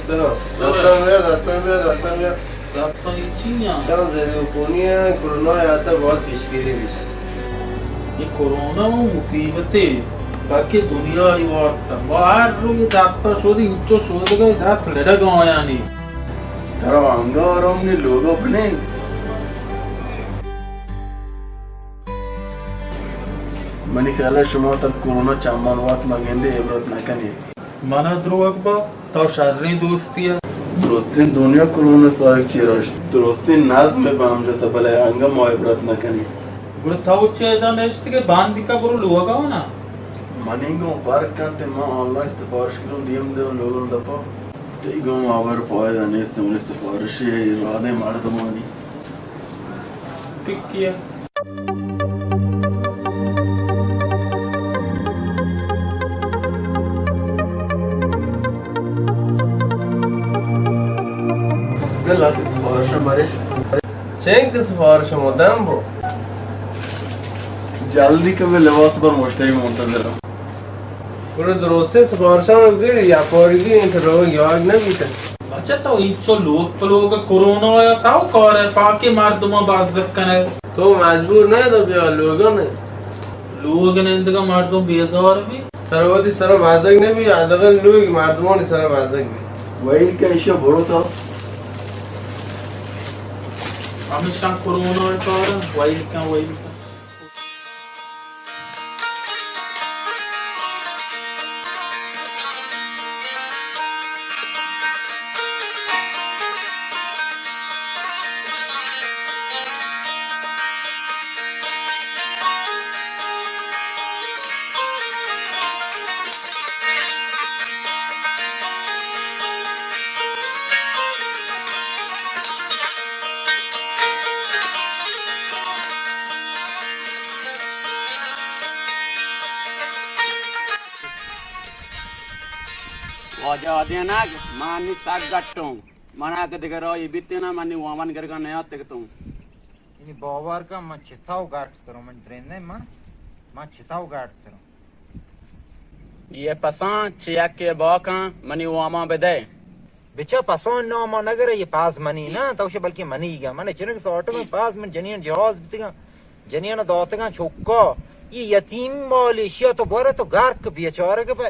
سلام. دستان بیا، دستان بیا، دستان بیا. دستان چی ہیں؟ شان زیدو کونی ہیں، کرونا آتا بہت پیشگیری بھی. یہ کرونا و مصیبتے باقی دنیا ہی وارتا. ما ہر روز دستا شود، انچو شود گئے دست لڑگ آیانی. ترا انگا آرام نی لوگا بنین. منی خیال ء شما تک کرونا چمان وات مہ گندے عبرت نہ کنے. منا دروگ با، تو شریں دوستی ء. درستیں دنیا کرونا ساہگ چیر اشت. درستیں نظم ء بام جت، بلے انگہ ما عبرت نہ کنیں. گڑا تو چے ادا نشت کہ باندیکا برو لوگا ہونا؟ منی گوں فرق کنت، ما آنلائن سفارش کنوں، دیم دیوں لوگوں دپا. تئی گوں ہبر پائدہ نیست، منی سفارش ء رادیں مردمانی. ٹکی ء. بل، آتی سفارش ء بارش. چنک سفارش ء مدام بو. جلدی کہ بہ لباس پر مشتری منتظر. گڑا درستیں سفارشاں بگر یا پارگی انت روگ یاگ نہ بیت. بچہ تو اینچو لوگ پہ لوگ کرونا آیا، تو کار ء پاکیں مردماں بزگ کن ئے. تو مجبور نہ ئے تو بیا لوگاں نہ. لوگ نندگا مردم بیزار بی. ترا وتی سرا بزگ نہ بی، حداقل لوگ مردمانی سرا بزگ بی. ویل کن ایشا برو تو. ہمیشاں کرونا ء کار ء ویل کن، ویل کن. واجہ آدینک، من نی سک گٹوں. منا کہ دگہ راہی بیتیں نا، من نی وامن گرگا نیاتکتوں. یعنی باور کن، من چتاو گٹ تروں، من درندے من، من چتاو گٹ تروں. یہ پساں چہ یکے باکاں منی واماں بدئے. بچا پساں نام نگرے، یہ پاس منی نا، تو شے بلکہ منی گا. من چنک ساٹو میں پاس من جنین جہاز بتگاں، جنین داتگاں چوکا. یہ یتیم مال ایشیا تو بورے تو گرک بیچارے کے پہ.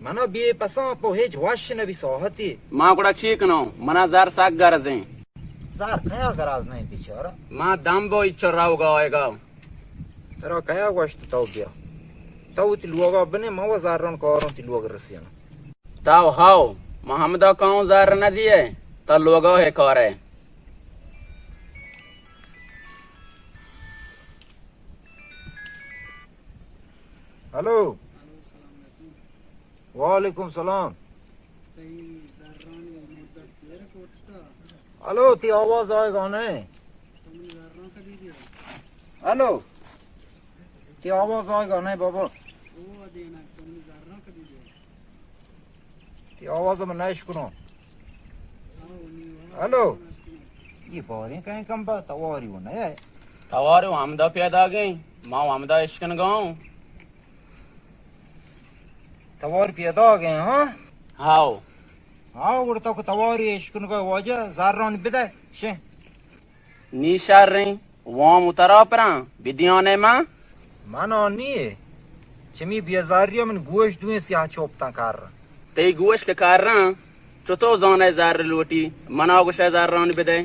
منا بے پساں پو ہیچ وش نبی ساہتی. ما گڑا چی کنوں؟ منا زر سک گرزیں. زر کیا گراز نہیں بیچارہ. ما دم بو اچو راوگا آئیگا. ترا کیا گوشت تو بیا؟ تو وتی لوگا بنے، ما و زران کاروں تی لوگ رسینا. تو ہاو، ما ہمدا کاؤں زر نہ دیے، تا لوگا ہے کارے. ہلو. وعلیکم سلام. ہلو، تی آواز آئے گا نہیں. ہلو، تی آواز آئے گا نہیں بابا. تی آواز میں نہ اشکنوں. ہلو، یہ باریں کہیں کم با تواری ہو نہ ہے. تواری ہمدا پیدا گئیں، ما ہمدا اشکن گاؤں. توار پیدا گئے، ہاں؟ ہاو. ہاو، گڑا تو کہ تواری اشکنگا واجہ زران بدے، شے. نی شریں، وام اترا پراں، بدیانے ما. من آنی ہے. چمی بیزاری من گوش دوئیں سیاہ چوپتاں کار. تئی گوش کہ کاراں، چتو زانئے زر لوٹی، منا گوشئے زران بدئے.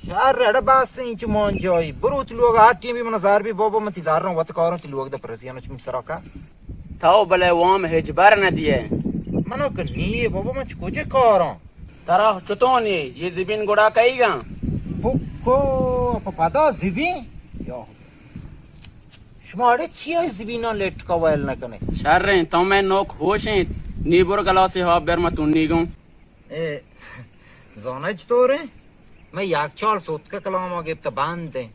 شر اڑ بس انچو مانجائی. بروت لوگ ہر ٹیم بھی منا زر بی بابا، من تی زران وت کاروں تی لوگ دا پرسیانا چمی سرا کا. تو بلے وام ہچ بر نہ دیئے. منا کہ نیے بابا، من چ کجے کاراں. ترا چتو نیے، یہ زبین گڑا کئیگاں؟ پکو، پہ پدا زبین؟ یا شما اڑے چیا زبیناں لٹکا ویل نہ کنے؟ شریں، تو میں نوک ہوش انت، نی بر گلاسے ہاب بر ما تونی گوں. اے، زانہ چطور ہیں؟ میں یک چال سوتکا کلاما گپتا بند ہیں.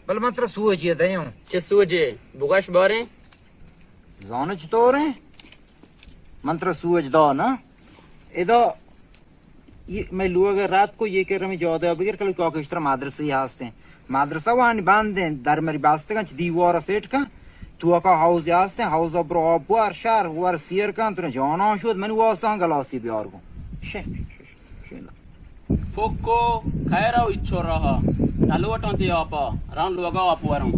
بل من ترا سوجے دیوں. چہ سوجے؟ بگش باریں. زانہ چطور ہیں؟ من ترا سوج دا نا. ادا یہ میں لوگ رات کو یہ کہ رمی جادہ بگر کل کاکشتر مدرسے ہستیں. مدرسہ وانی بند ہیں، در مری بستگاں چہ دیوارا سیٹ کن. توکا حوضے ہستیں، حوضا برو آپ بوار، شر ور سیر کن، ترا جاناں شود، منی واسطہ گلاسی بیار گوں۔ شے، شے، شے، شے۔ پکو، خیر او اچو رہا، نلوٹاں تی آپا، ران لوگا آپ وروں۔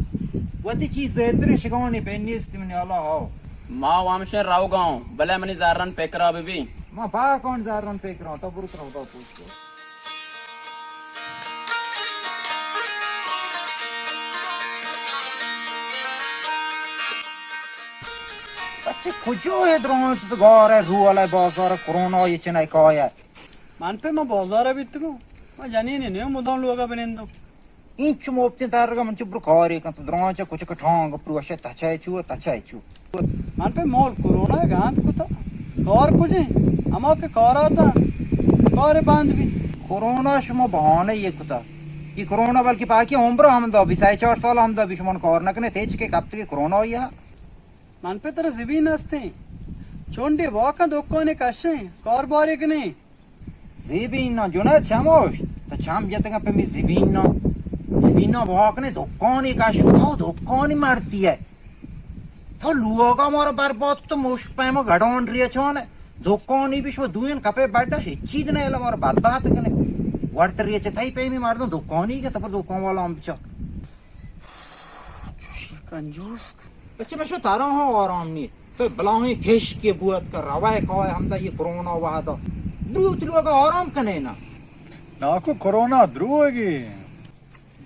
وتی چیز بہتر شگانی پہ نیست منی اللہ ہاو۔ ما وامشے روگاں، بلے منی زرن پکرا بہ بی۔ ما پاکان زرن پکرا، تو برو ترا خدا پوچھ۔ بچے کجو ہے درون شد گار ہے، رو علی بازار کرونا یہ چنائی کای ہے۔ من پہ ما بازار بیتگوں، ما جنین نے مدام لوگا بنندوں۔ این چو مفتیں ترگا من چو برو کاری کن تو درانچا کچک ٹانگ پروشے تچای چو، تچای چو۔ من پہ مول کرونا گاند کتا۔ کار کجے؟ اما کہ کار آتا، کار بند بی۔ کرونا شما بہانہ یہ کتا۔ یہ کرونا بلکہ پاکی عمر ہم دا بی، سہ چار سال ہم دا بی، شما کار نہ کنے، تیچ کے کپت کے کرونا یا۔ من پہ ترا زبین ہستیں۔ چونڈے واکاں دکانے کشیں، کار بارے کنے۔ زیبین نا جنید چموش، تو چم جتگا پہ می زیبین نا۔ زیبین نا واک نے دکانی کشو، تو دکانی مردی ہے۔ تو لوگا مارا برباد تو مشک پیما گڑان ریچان ہے۔ دکانی بھی شو دوین کپے بڑا ہچی دنے الا مارا بدبخت کنے۔ ورت ریچ تئی پیمی مردم دکانی کے تپر دکان والا ہم بچا۔ چوشی کنجوسک۔ بچے بشو ترا ہاں آرام نی۔ تو بلاہیں کش کے بوت کر روائے کائے ہمدا یہ کرونا وہدا۔ دروت لوگا آرام کنے نا۔ ناکو کرونا دروگی۔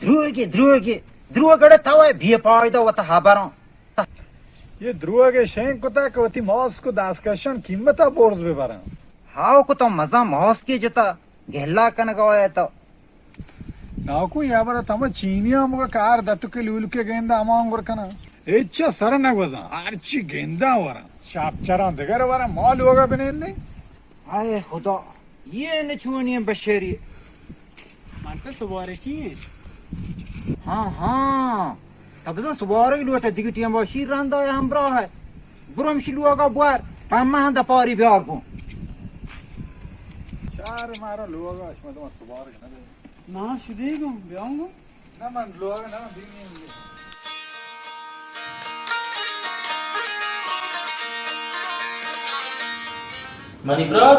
دروگی، دروگی، دروگڑے توائے بے پائدہ وتا حبراں۔ یہ دروگے شین کتا کہ وتی ماسک و دستکشان قیمتا برز ببراں۔ ہاو کتا مزا ماسکی جتا گہلا کنگا آیا تو۔ ناکو یا برا تما چینی ہم کا کار دتو کے لولو کے گیندا اما انگر کنا۔ اچا سر نہ گوزاں، ہرچی گیندا وراں۔ شاپ چراں دگر وراں، ما لوگا بنین نے۔ اے خدا، یہ نچونی بشری۔ من پہ سوارے چی؟ ہاں، ہاں۔ تا بزن سوارگ لوٹا دگہ ٹیم با شیر رندا یا ہمراہ ہے۔ برو ہمشی لوگا بوار، پہ من دپاری بیار گوں۔ چار مارا لوگا، شما دو سوارگ نہ دے۔ نا شدی گوں، بیاؤں گوں۔ نہ من لوگ نہ، بی نیم۔ منی برات،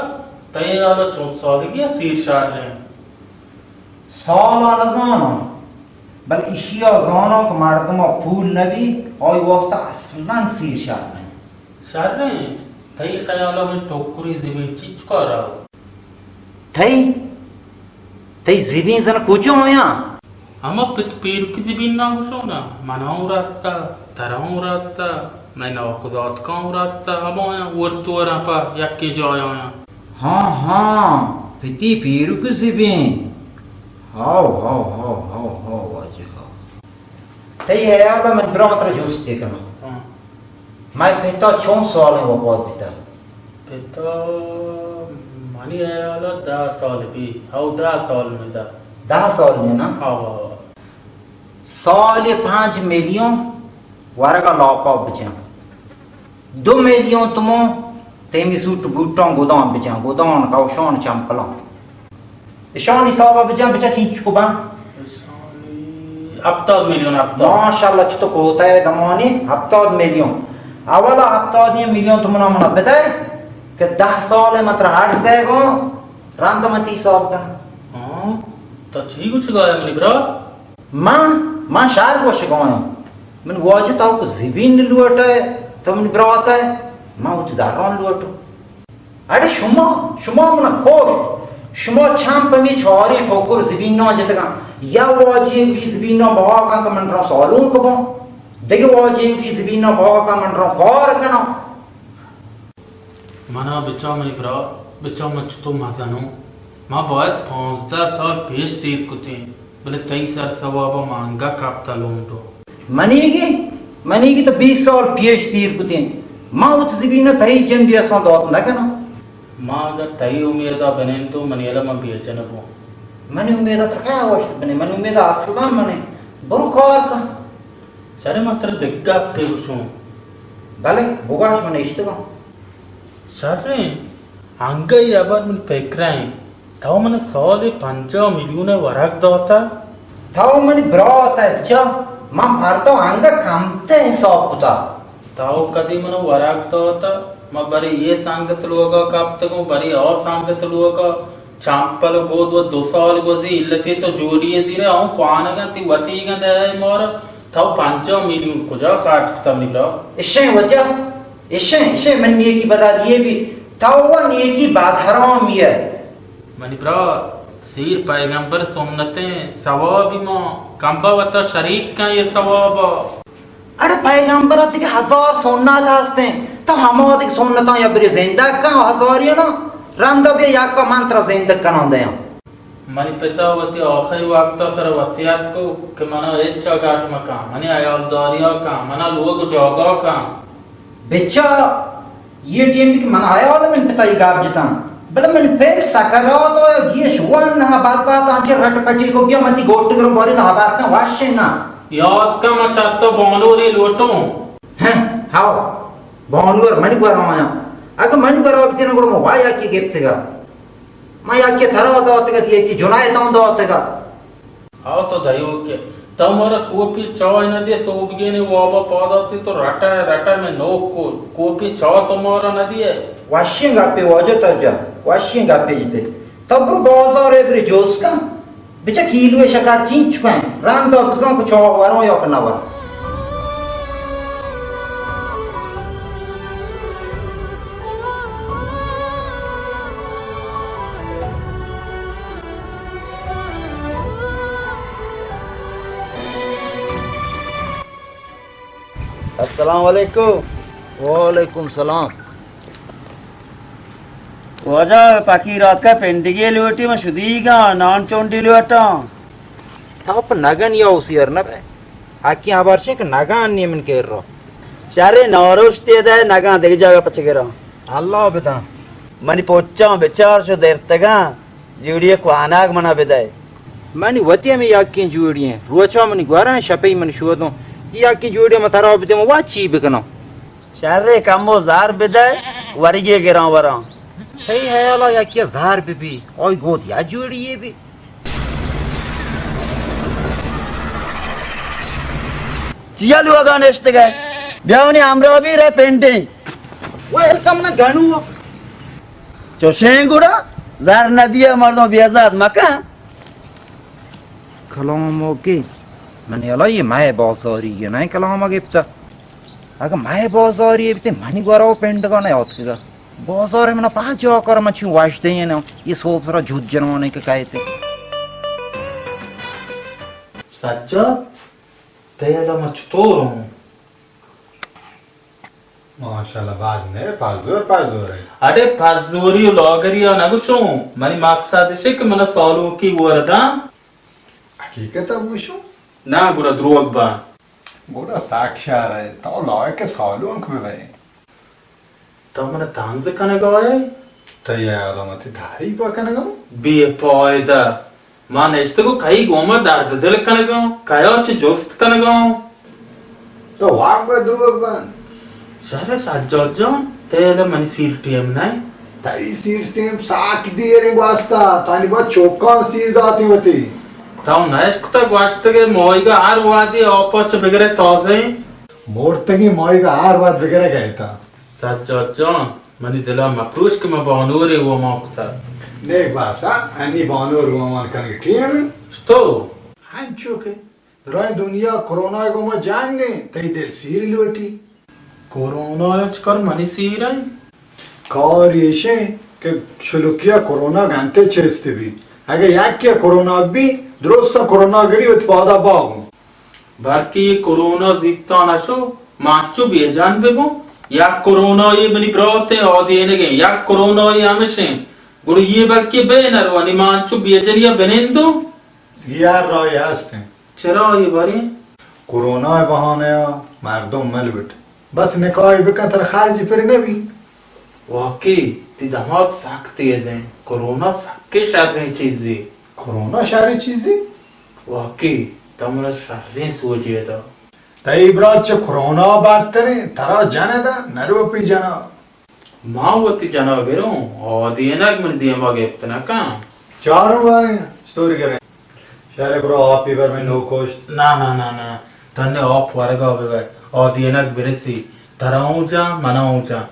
تئی حالا چون سالگی ء سیر شر انت؟ سال ء نہ زاناں، بلے ایشی ء زاناں کہ مردم ء پول نہ بی، آئی واسطہ اصلاً سیر شر نہ انت۔ شر انت؟ تئی خیال ء من ٹکری زمین چچکا رو؟ تئی، تئی زمین زن کجا آیاں؟ ہما پت پیرکی زمین نہ گوشو نا، منا اوں راستا، ترا اوں راستا، مئے ناکوزاتکاں اوں راستا، ہمایاں ورت وراں پہ یکیں جایا آیاں۔ ہاں، ہاں، پتی پیرک زبین۔ ہاو، ہاو، ہاو، ہاو، ہاو، واجہ ہاو۔ تئی ہیال ء من برات را جوستے کناں۔ ہاں۔ مئے پتا چون سالیں وپات بیتا؟ پتا منی ہیال ء دہ سال بی، ہاو دہ سال میں دا۔ دہ سال میں نا؟ ہاو، ہاو۔ سال پنچ میلیون ورگا لاپا بجن۔ دو میلیون تومن تیمی سوٹ بوٹاں گدان بجن، گدان، کاوشان، چمپلاں۔ اشان حساب بجن، بچا چینچکو بن۔ اشانی ہپتاد میلیون، ہپتاد۔ ماشاءاللہ، چتو کوتا ہے دمانی ہپتاد میلیون۔ اولا ہپتاد میلیون تومن منا بدے کہ دہ سال من ترا ہرچ دے گو، رند من تی حساب کن۔ ہاں، تو چی گوشگا ہے منی برات؟ من، من شہر گوشگا آں۔ من واجہ تو کو زبین لوٹے، تو من برات ہے، من وت زران لوٹو۔ اڑے شما، شما منا کوش، شما چم پمی چاری ٹوکر زبین نہ جتگا۔ یا واجہ گوشی زبین نہ بہا کن کہ من را سالون بگم۔ دگہ واجہ گوشی زبین نہ بہا کن من را کار کنم۔ منا بچا منی برات، بچا من چتو مزنوں۔ ما باید پانزدہ سال پیش سیر کتیں، بلے تئی سر ثوابا ما انگا کپتا لونڈو۔ منیگی، منیگی تو بیست سال پیش سیر کتیں۔ ما وت زمین تئی جندی اساں دات نہ کناں۔ ما اگر تئی امیدا بنندوں، منی الا من بے چنہ بوں۔ منی امیدا ترا کیا وشت بنے؟ منی امیدا اصلاً منے۔ برو کار کن۔ شریں، من ترا دگہ گپے گوشوں۔ بلے، بگوش، من اشتگاں۔ شریں، انگہ اے ہبر من پکرا ایں۔ تو من سال پنجاہ میلیون ورگ داتا؟ تو منی برات ئے، بچا۔ من پردہ انگہ کمتے حساب کتا۔ تو کدی منو ورگ داتا؟ ما بری یہ سنگت لوگا کپتگوں، بری آ سنگت لوگا، چمپل گود و دو سال گوزی علتی تو جوڑی زیرے، آؤں کوانگا تی وتیگا دے مارا، تو پنجاہ میلیون کجا خرچ کتا منی برا؟ اشیں وجہ، اشیں، اشیں من نیکی بدادیے بھی، تو و نیکی باد حرامی ہے۔ منی برا، سیر پیغمبر سنتیں ثوابی ما، کمبا وتا شریک کن یہ ثوابا۔ اڑے پیغمبر ء دگہ ہزار سنت ہستیں، تو ہما دگہ سنتاں یا بری زندگ کن، ہزاری نا، رندا بیا یکا من ترا زندگ کنان دیاں۔ منی پتا وتی آخری وقتا ترا وصیت کو کہ منا ہچا گٹ مکن، منی عیالداریا کن، منا لوگ و جاگا کن۔ بچا، یہ ٹیم کہ من حیال من پتا یہ گپ جتاں، بلے من پیر سکرات آیا گیش ون نہ بات بات آنکہ رٹ پٹی کو بیا من تی گوٹ گرو باری نہ بار کن واشے نہ۔ یاد کن من چتو بانوری لوٹوں۔ ہاں، ہاو، بانور منی گورا آیا۔ اگہ منی گورا بیتی نہ گڑا ما وا یکی گپتگا۔ ما یکی ترا داتگا، یکی جنایتان داتگا۔ ہاو تو دایوکے، تو مارا کوپی چائے نہ دے، سوبگینے وابا پاد آتی تو رٹا رٹا میں نوک کو، کوپی چا تو مارا نہ دیے۔ وشیں گپے واجہ ترجا، وشیں گپے جتے۔ تو برو بازار بری جوس کن، بچا کیلو شکر چینچ کن، رند بزن کو چا وروں یا کہ نہ وروں۔ السلام علیکم۔ وعلیکم سلام۔ واجہ، پکیر آتکا پنڈگی لوٹی، من شدیگاں، نان چونڈی لوٹاں۔ تو پہ نگن یا اسیر نہ بے۔ آکی ہبر چے کہ نگان نی من کر رو۔ شرے ناروش تے دے نگان دگہ جاگہ پچ گراں۔ اللہ بداں۔ منی پوچاں بچار شو درتگاں۔ جوڑی ء کواناگ منا بدئے۔ منی وتی ہمے یکیں جوڑی ایں۔ روچا منی گوراں، شپی من شودوں۔ اے یکیں جوڑی من ترا بدیاں، وا چی بکناں؟ شرے، کمو زار بدئے، ورگے گراں وراں۔ تئی ہیالا یکے زار ببی، آئی گود یا جوڑی یے بی۔ چیا لوگا نشتگئے؟ بیا منی ہمراہ بی، رے پنڈیں۔ ویلکم نہ گنو۔ چوشیں گڑا زر نہ دیئے مردم بیزات مکن۔ کلام اوکے۔ من یلا یہ مئے بازاری یہ نہ کلام گپتا۔ اگہ مئے بازاری بیتے منی گورا و پنڈگا نہ آتکگا۔ بازار منا پاچ آ کر من چون واش دیں نا۔ یہ سوب سرا جود جنوانے کہ کہتے۔ سجاد، تیلا من چطور ہوں؟ ماشاءاللہ، باز نہ، پزور پزور ئے۔ اڑے پزوری و لاگری آ نگوشوں، منی مقصد اشے کہ منا سالونکی ورداں۔ حقیقت ء گوشوں؟ نہ، گڑا دروگ باں۔ گڑا سک شر ئے، تو لائق سالونک بہ بئے۔ تو منا طنز کنگا ئے؟ تئی علامت تعریف کنگا؟ بے فائدہ۔ ما نشتگو کئی گوما درد دل کنگاں، کیا چہ جست کنگاں۔ تو واقعی دروگ بند۔ شر سجاد جان، تیل منی سیر ٹیم نہ۔ تئی سیر ٹیم ساک دیریں واسطہ، تانی با چوکان سیر داتی وتی۔ تو نشکتا گوشتگے موئیگا ہر وادی آپا چہ بگرے تازہ ایں۔ مورتگی موئیگا ہر واد بگرے گئے تا۔ سجاد جان، منی دلا مپروش کہ من بانورے ومان کتا۔ نیک باسا، انی بانور ومان کنگ ٹیم۔ چطور؟ ہنچو کہ درائیں دنیا کرونا گوما جنگ ایں، تئی دل سیر لوٹی۔ کرونا اچ کر منی سیر ایں؟ کار ایشیں کہ شلکیا کرونا گنتے چست بی۔ اگہ یکیا کرونا بی، درستاں کرونا گری وتی پادا باگوں۔ بلکہ یہ کرونا زیبتان اشو، ما انچو بے جان ببوں۔ یک کرونا یہ منی براتیں آدینگیں، یک کرونا یہ ہمشیں۔ گڑا یہ بلکہ بے نروانی، ما انچو بے جنیا بنندوں۔ یہ ہر راہی ہستیں۔ چرا یہ باریں؟ کرونا بہانہ مردم ملوٹ۔ بس نکاح بکن، تر خرچ پر نبی۔ واقعی، تی دماغ سک تیز ہیں۔ کرونا سکے شریں چیزے۔ کرونا شریں چیزے؟ واقعی، تو منا شریں سوجے دا۔ تئی برات چہ کرونا بدتریں، ترا جن دا، نروپی جنا۔ ما وتی جنا گروں، آدینک من دیما گپت نہ کن۔ چاروں باریں، چطور گریں؟ شہر برو آپی بر میں نو کشت۔ نا، نا، نا، نا۔ تنے آپ ورگا ببئے، آدینک برسی، ترا اوں جاں، منا اوں جاں۔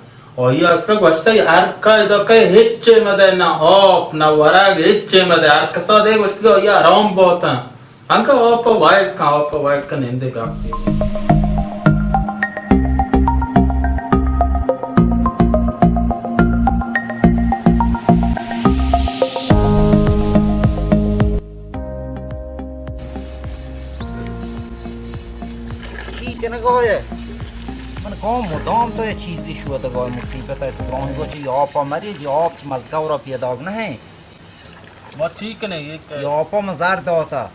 آئی ء آسرا گوشتگ، ہر کئے دکئے ہچے مدئے، نہ آپ، نہ ورگ، ہچے مدئے۔ ہر کسا دے گوشتگ، آئی ء حرام باتاں۔ انکہ آپ ء وائل کن، آپ ء وائل کن، نندے گپ۔ چی کنگا ئے؟ من گوں مدام تو اے چیزی شودگا ئے، مصیبت ء تو گوں گوشی آپ ء مری، جی آپ مزگا ورا پیداگ نہ ایں۔ ما چی کنیں، یہ کہ یہ آپ ء من زر داتا۔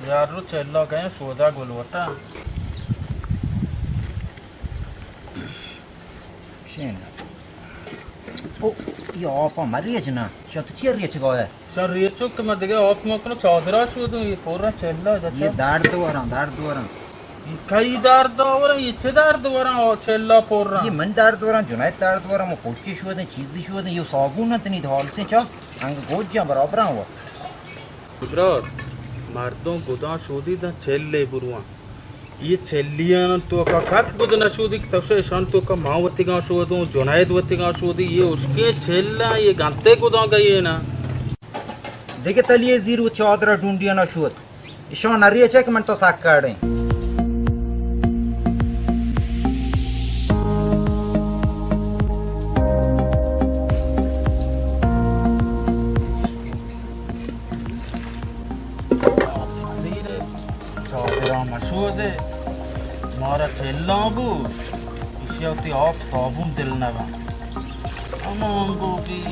یار رو چلا گئے شودا گلوٹا۔ شین۔ او، یہ آپ ء مری اچ نا۔ شا تو چی ریچگا ئے؟ شر ریچو کہ من دگہ آپ مکنو، چادرا شودوں، یہ پورا چلا جا یہ چا۔ درد وراں، درد وراں۔ یہ کئی درد وراں، یہ چه درد وراں، او چلا پورا۔ یہ من درد وراں، جنید درد وراں، مو پوچی شودیں، چیزی شودیں، یہ صابون نہ تنی حال سے چا، انگ گوج جا برابر ہوا۔ برات، مردم گداں شودی داں چلے برواں۔ یہ چلیان توکا کس گد نہ شودی کہ تفشا اشان توکا ما وتیگاں شودوں، جنید وتیگاں شودی، یہ اشکیں چلاں، یہ گنتے گداں گئیے نا۔ دگہ تلی زیر و چادر ڈونڈیاں نہ شود۔ اشان نہ ریچے کہ من تو سک کاڑیں۔ چادراں مشودے، مارا چلاں بو، ایشی وتی آپ صابون دل نہ بنت۔ ہمانگو بی۔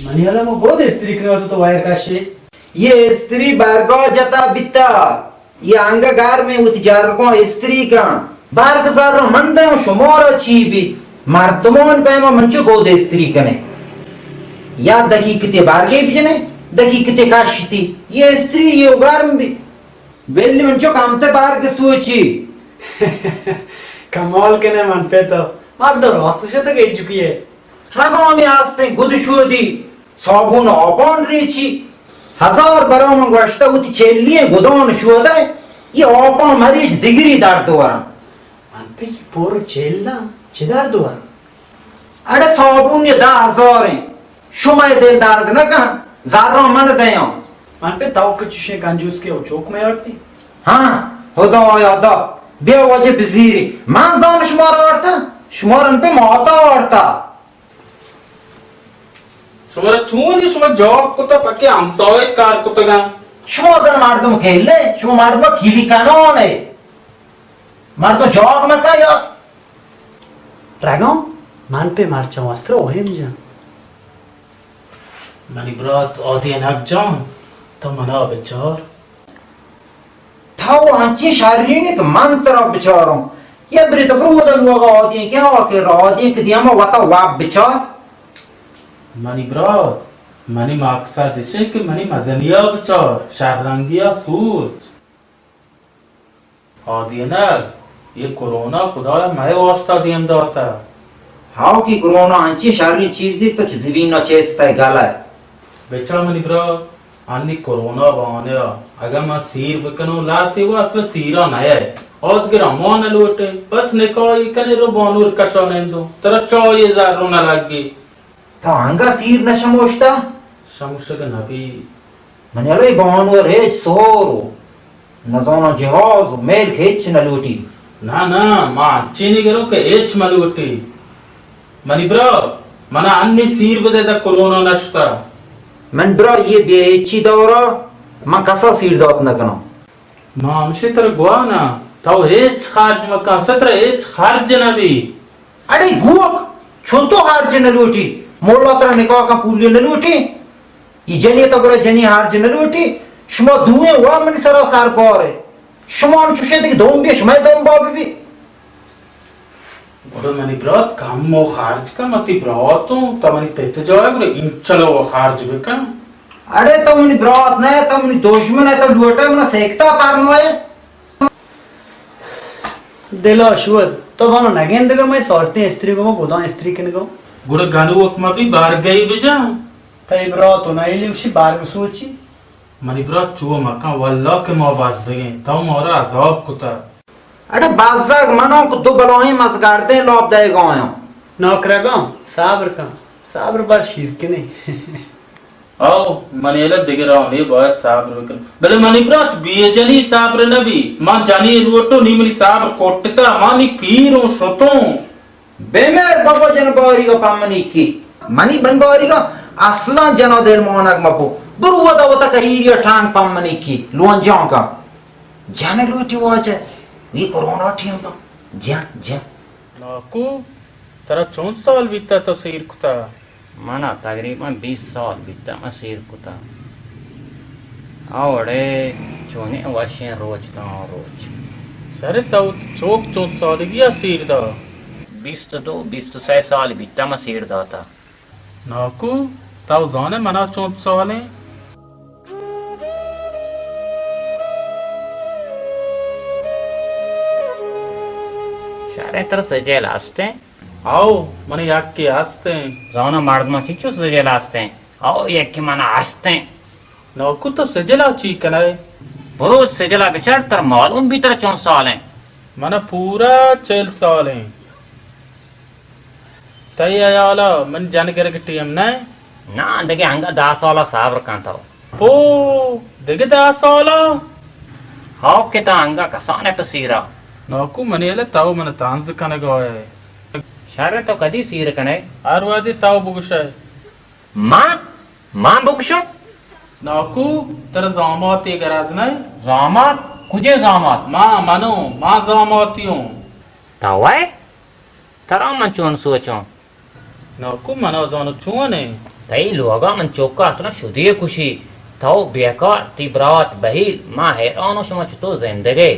منی الم گود استری کنگا تو، تو وائر کشے۔ یہ استری برگا جتا بیتا۔ یہ انگہ گرمیں وتی جرگاں استری کن۔ برگ زر من دے شمارا چی بی؟ مردمان پیما من چو گود استری کنے؟ یا دقیقتے برگے بجنے، دقیقتے کشتی۔ یہ استری یہ گرم بی۔ بلی من چو کمتے برگ سوچی۔ کمال کنے من پہ تو۔ مرد راست شتگ اے چکیے۔ رگامی ہستیں گد شودی، صابون آپان ریچی۔ ہزار برا من گوشتہ وتی چلی گدان شودہ، یہ آپان مریچ دگری درد ورم۔ من پہ یہ پر چلاں چہ درد ورم؟ اڑے صابون یہ دہ ہزار ہیں، شما یہ دل درد نہ کن، زراں من دیاں۔ من پہ تو کہ چشیں کنجوس کے او چوک میں آرتی۔ ہاں، خدا یادا، بیا واجہ بزیری۔ من زان شما را آرتا، شما را پہ ماتا آرتا۔ شما را چون شما جواب کتا، پکے ہمسائے کار کتگا؟ شما زن مردم گیلے، شما مردم کیلی کنانے۔ مردم جواب مکا یا۔ رگاں من پہ مرچاں وستر اوہم جن۔ منی برات آدینک جان، تو منا بچار۔ تو انچیں شرین کہ من ترا بچاروں۔ یا برے تو برو ودا لوگا آدینک کہ آ کہ را آدینک کہ دیما وتا واب بچار۔ منی برات، منی مقصد اشے کہ منی مزنیا بچار، شررنگیا سوچ۔ آدینک، یہ کرونا خدایا مئے واسطہ دیم داتا۔ ہاو کہ کرونا انچیں شریں چیزے تو چہ زمین ء چست ء گل ء۔ بچا منی برا، انی کرونا بہانے ء اگاں من سیر بکنوں، لاتے و اصل سیرا نہ ء۔ آدگر ہما نہ لوٹے، بس نکاحی کنے رو بانور کشا نندو، ترا چاہے زر رو نہ لگی۔ تو انگا سیر نہ شموشتا؟ شموشگ نہ بی۔ منی الے بانور ہچ سور و نزاناں جہاز و ملک ہچ نہ لوٹی۔ نہ، نہ، ما انچینی گروں کہ ہچ مہ لوٹی۔ منی برا، منا انی سیر بدے دا کرونا نشتا۔ من برا یہ بے ہچی دورا، من کسا سیر دات نہ کناں۔ ما ہمشی ترا گوانا، تو ہچ خرچ مکن، سترا ہچ خرچ نہ بی۔ اڑے گوک، چون تو ہرج نہ لوٹی؟ مولا ترا نکاح کا پولی نہ لوٹی؟ یہ جنی تو گرا جنی ہرج نہ لوٹی؟ شما دوئیں وا منی سرا سرکار ئے۔ شما ہم چوشے دگہ دمبے، شمئے دمبا بہ بی۔ گڑا منی برات کم و خرچ کن، من تئی برات اوں، تو منی پت جاہ ئے، گڑا اینچلو خرچ بکن۔ اڑے تو منی برات نہ ئے، تو منی دژمن ئے، تو لوٹئے منا سیکتا پرمائے۔ دلا شود، تو زانو نگندگا مئے سارتیں استری گما گداں استری کنگا۔ گڑا گنوک مبی، برگئی بجن۔ تئی برات و نہ ایلی وشی برگ سوچی۔ منی برات چو مکن، واللہ کہ ما بزگیں، تو مارا عذاب کتہ۔ اڑے بزگ منوں کہ دو بلاہیں مزگردیں لاپ دئیگا آیاں۔ نوکرگاں، صبر کن، صبر بر شیرکنیں۔ او، منی الہ دگہ راہ نے، باید صبر بکن۔ بلے منی برات بے جنی صبر نبی۔ من جنی لوٹو نی، منی صبر کٹتا، من نی پیروں شتوں۔ بمر بابا جن باریگا پمنی کی۔ منی بن باریگا اصلاً جنا دل مانگ مبو۔ برو ودا وتا کہیری ٹانگ پمنی کی۔ لون جان کا۔ جن لوٹی واجہ۔ وی کرونا ٹیم با۔ جن، جن۔ ناکو، ترا چون سال بیتا تو سیر کتا؟ منا تقریباً بیست سال بیتا من سیر کتا۔ آ وڑے چونیں وشیں روچ تاں روچ۔ شرے تو چوک چون سالگی ء سیر دا؟ بیست دو، بیست سئے سال بیتا من سیر داتا۔ ناکو، تو زانے منا چون سالیں؟ شریں ترا سجل ہستیں؟ آؤ، من یکے ہستیں۔ زانا مردماں چنچو سجل ہستیں؟ آؤ، یکے من ہستیں۔ ناکو تو سجلا چی کنئے؟ برو سجلا بچار، ترا معلوم بی ترا چون سالیں۔ من پورا چل سالیں۔ تئی ہیالا من جن گرگ ٹیم نہ؟ نا، دگہ انگا دہ سالا صبر کن تو۔ پو، دگہ دہ سالا؟ ہاو کہ تا انگا کسان ء پہ سیرا۔ ناکو منی الہ تو من تانز کنگا ئے۔ شر تو کدی سیر کنئے؟ ہر وہدی تو بگوشئے۔ ما؟ ما بگوشم؟ ناکو، ترا زاماتے گرز نہ؟ زامات؟ کجے زامات؟ ما منو، ما زاماتی ہوں۔ تو ئے؟ ترا من چون سوچوں؟ ناکو، منا زانو چون ئے؟ تئی لوگا من چوکا اصلا شدی کشی۔ تو بیکار، تی برات بہیل، ما حیرانو شما چطور زندگے؟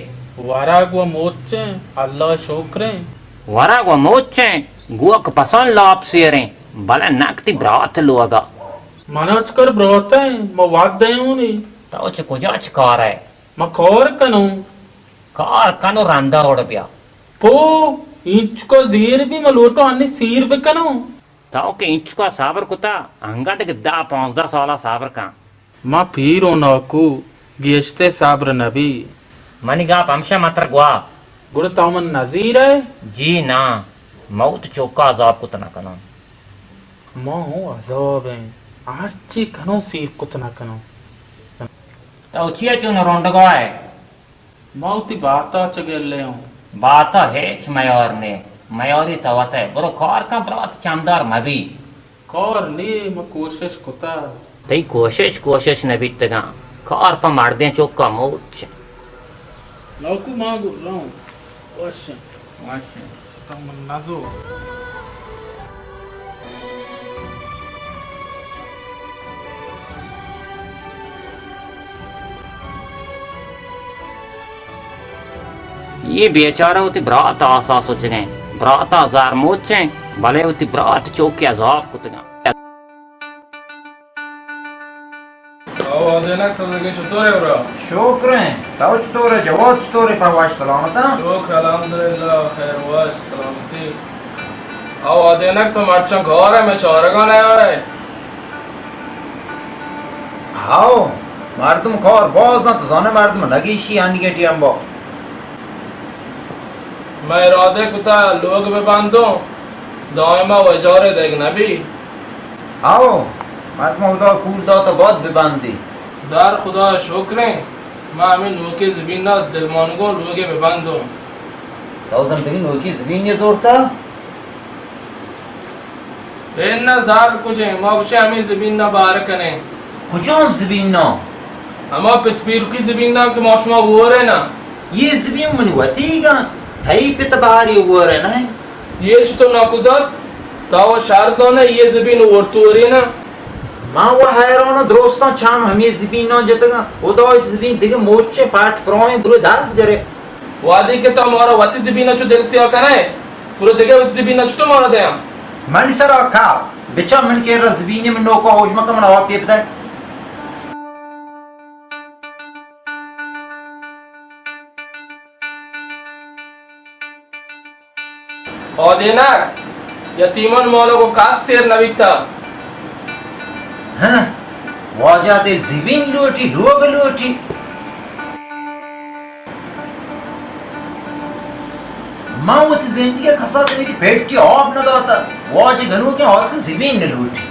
ورگ و موچیں، اللہ شکریں۔ ورگ و موچیں، گوک پسان لاپ سیریں، بلے نک تی برات لوگا۔ منا چکر براتیں، ما وقت دیونی۔ تو چہ کجا چہ کار ئے؟ ما کار کنوں۔ کار کن و رندا وڑ بیا۔ پو، اینچکا دیر بی، ما لوٹو انی سیر بکنوں۔ تو کہ اینچکا صبر کتا، انگا دگہ دہ پانزدہ سالا صبر کن۔ ما پیر اوں ناکو، گیشتے صبر نبی۔ منی گپ ہمشہ متر گوا۔ گڑا تو من نزیر ئے؟ جی نا، موت چوکا عذاب کت نکنوں۔ ما ہوں عذاب ایں، ہرچی کنوں سیر کت نکنوں۔ تو چیا چون رونڈگا ئے؟ ما وتی باتا چہ گلے اوں۔ باتا ہچ میار نے، میاری تو وت ئے۔ برو کار کن برات، چمدار مبی۔ کار نے، ما کوشش کتا۔ تئی کوشش کوشش نہ بیتگاں، کار پہ مردیں چکا موچ۔ نوکو ما گو روں۔ وش۔ وش۔ شتا من نزو۔ اے بیچارہ وتی برات ء آسا سچگیں، برات ء زر موچیں، بلے وتی برات چوکے عذاب کتگاں۔ او آدینک، تو دگہ چطور ئے برا؟ شکر ایں۔ تو چطور ئے؟ جواد چطور ئے؟ پہ وش سلامت آں؟ شکر الحمدللہ، خیر وش سلامتی۔ او آدینک، تو مرچاں گار ئے، مئے چارگا نیائے؟ ہاو، مردم کار باز انت، تو زانے مردم نگیشی ہنیگیں ٹیم با۔ من ارادہ کتا لوگ ببندوں، دائما و اجارے دیگ نبی۔ ہاو، مردم خدا پول داتا باید ببندی۔ زر خدا شکریں، من ہمیں نوکیں زمینا دلمانگوں لوگے ببندوں۔ تو زندگی نوکیں زمین یہ زورتا؟ اناں زر کجیں؟ ما گوشیں ہمے زمین ء بہر کنیں۔ کجام زمین ء؟ ہما پت پیرکی زمین ء کہ ما شما ووریں نا۔ یہ زمین منی وتیگ انت، تئی پت بہاری وورے نہ انت۔ یہ چتو ناکوزات؟ تو شر زانے یہ زمین ورتوری نا۔ من و حیران و درستاں چم ہمے زبیناں جتگاں۔ خدا اش زبین دگہ موچیں پاٹ پراہیں برو دست گرے۔ وہدے کہ تو مارا وتی زبین ء چو دل سیاہ کنئے، برو دگہ وتی زبین ء چتو مارا دیاں۔ من سرا کاپ، بچا من کہ را زبین من نوکا ہوش مکن من آپے بدئے۔ آدینک، یتیمان مالو کو کس سیر نبیتا۔ ہاں، واجہ دل زمین لوٹی، لوگ لوٹی۔ من وتی زندگی کسا تنیتی پیٹی آپ نداتا، واجہ گنوکیں آتک زمین نلوٹی۔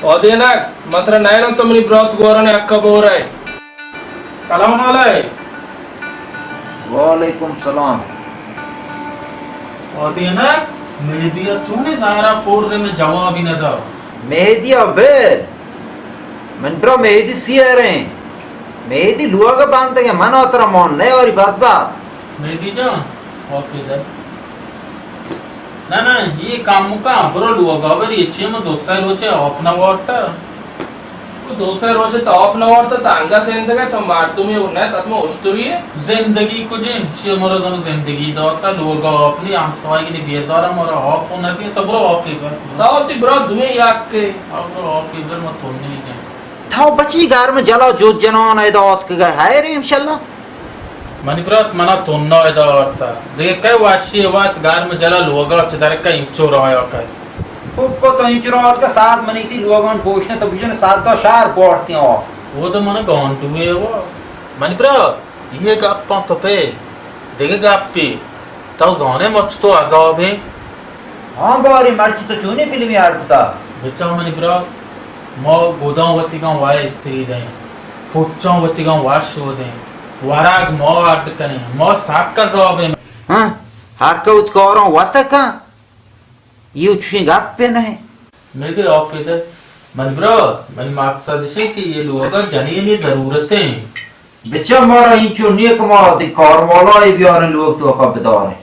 آدینک، من ترا نئیلم تو منی برات گواران حقا بورئے۔ سلام علیک۔ وعلیکم سلام۔ آدینک، مہدی ء چونیں زہرا پور رے میں جوابی نہ دا۔ مہدی ء بل، من برا مہدی سیئریں۔ مہدی لوگ بندگے من ء ترا مان نئے وری بدبخت۔ مہدی جان، آپ ادھر۔ نہ، نہ، یہ کام مکان، برو لوگا بری، اچھی ہم دو سہ روچے آپ نہ وارتا۔ وہ دو سہ روچے تو آپ نہ وارتا، تا انگا زندگے، تو مردمی اور نہ، تت میں اشتری ہے۔ زندگی کجے، شی مرا زن زندگی داتا، لوگا آپ نہیں، ہم سوائی نے بیزارا، مرا آپ نہ دیا، تو برو آپ ہی بر۔ تو تی برو دنیا یاد کے۔ آپ برو آپ ہی بر، ما تو نہیں گئے۔ تھا بچی گھر میں جلا جو جنان ہے دات کے گئے، ہے رے انشاءاللہ۔ منی برات، منا تنّا ادا آورتا۔ دگہ کئے وشی وت گرم جلا لوگا چہ درکا انچو رایا کئے۔ خوب کو تو انچو رایا اتکا ساعت منی تی لوگان گوشنے تو بجن ساعت دا شہر بورتی ہوا۔ وہ تو منا گانڈوے ہوا۔ منی برات، یہ گپاں تو پہ دگہ گپی۔ تو زانے مچ تو عذابیں۔ ہاں باری، مرچی تو چونی فلمی آر کتا؟ بچا منی برات، ما گداں وتیگاں وائے استری دیں، پچاں وتیگاں وش ودیں، ورگ ما اڈ کنیں، ما سک عذابیں۔ ہاں، ہر کہ وت کاراں وت کن، یہ چوشیں گپ پہ نہیں۔ مگہ آپ ادھر، منی برات، منی مقصد اشیں کہ یہ لوگا جنینی ضرورتیں۔ بچا مارا انچو نیک ما دی کاروالا ای بیاریں لوگ تو کا بداریں۔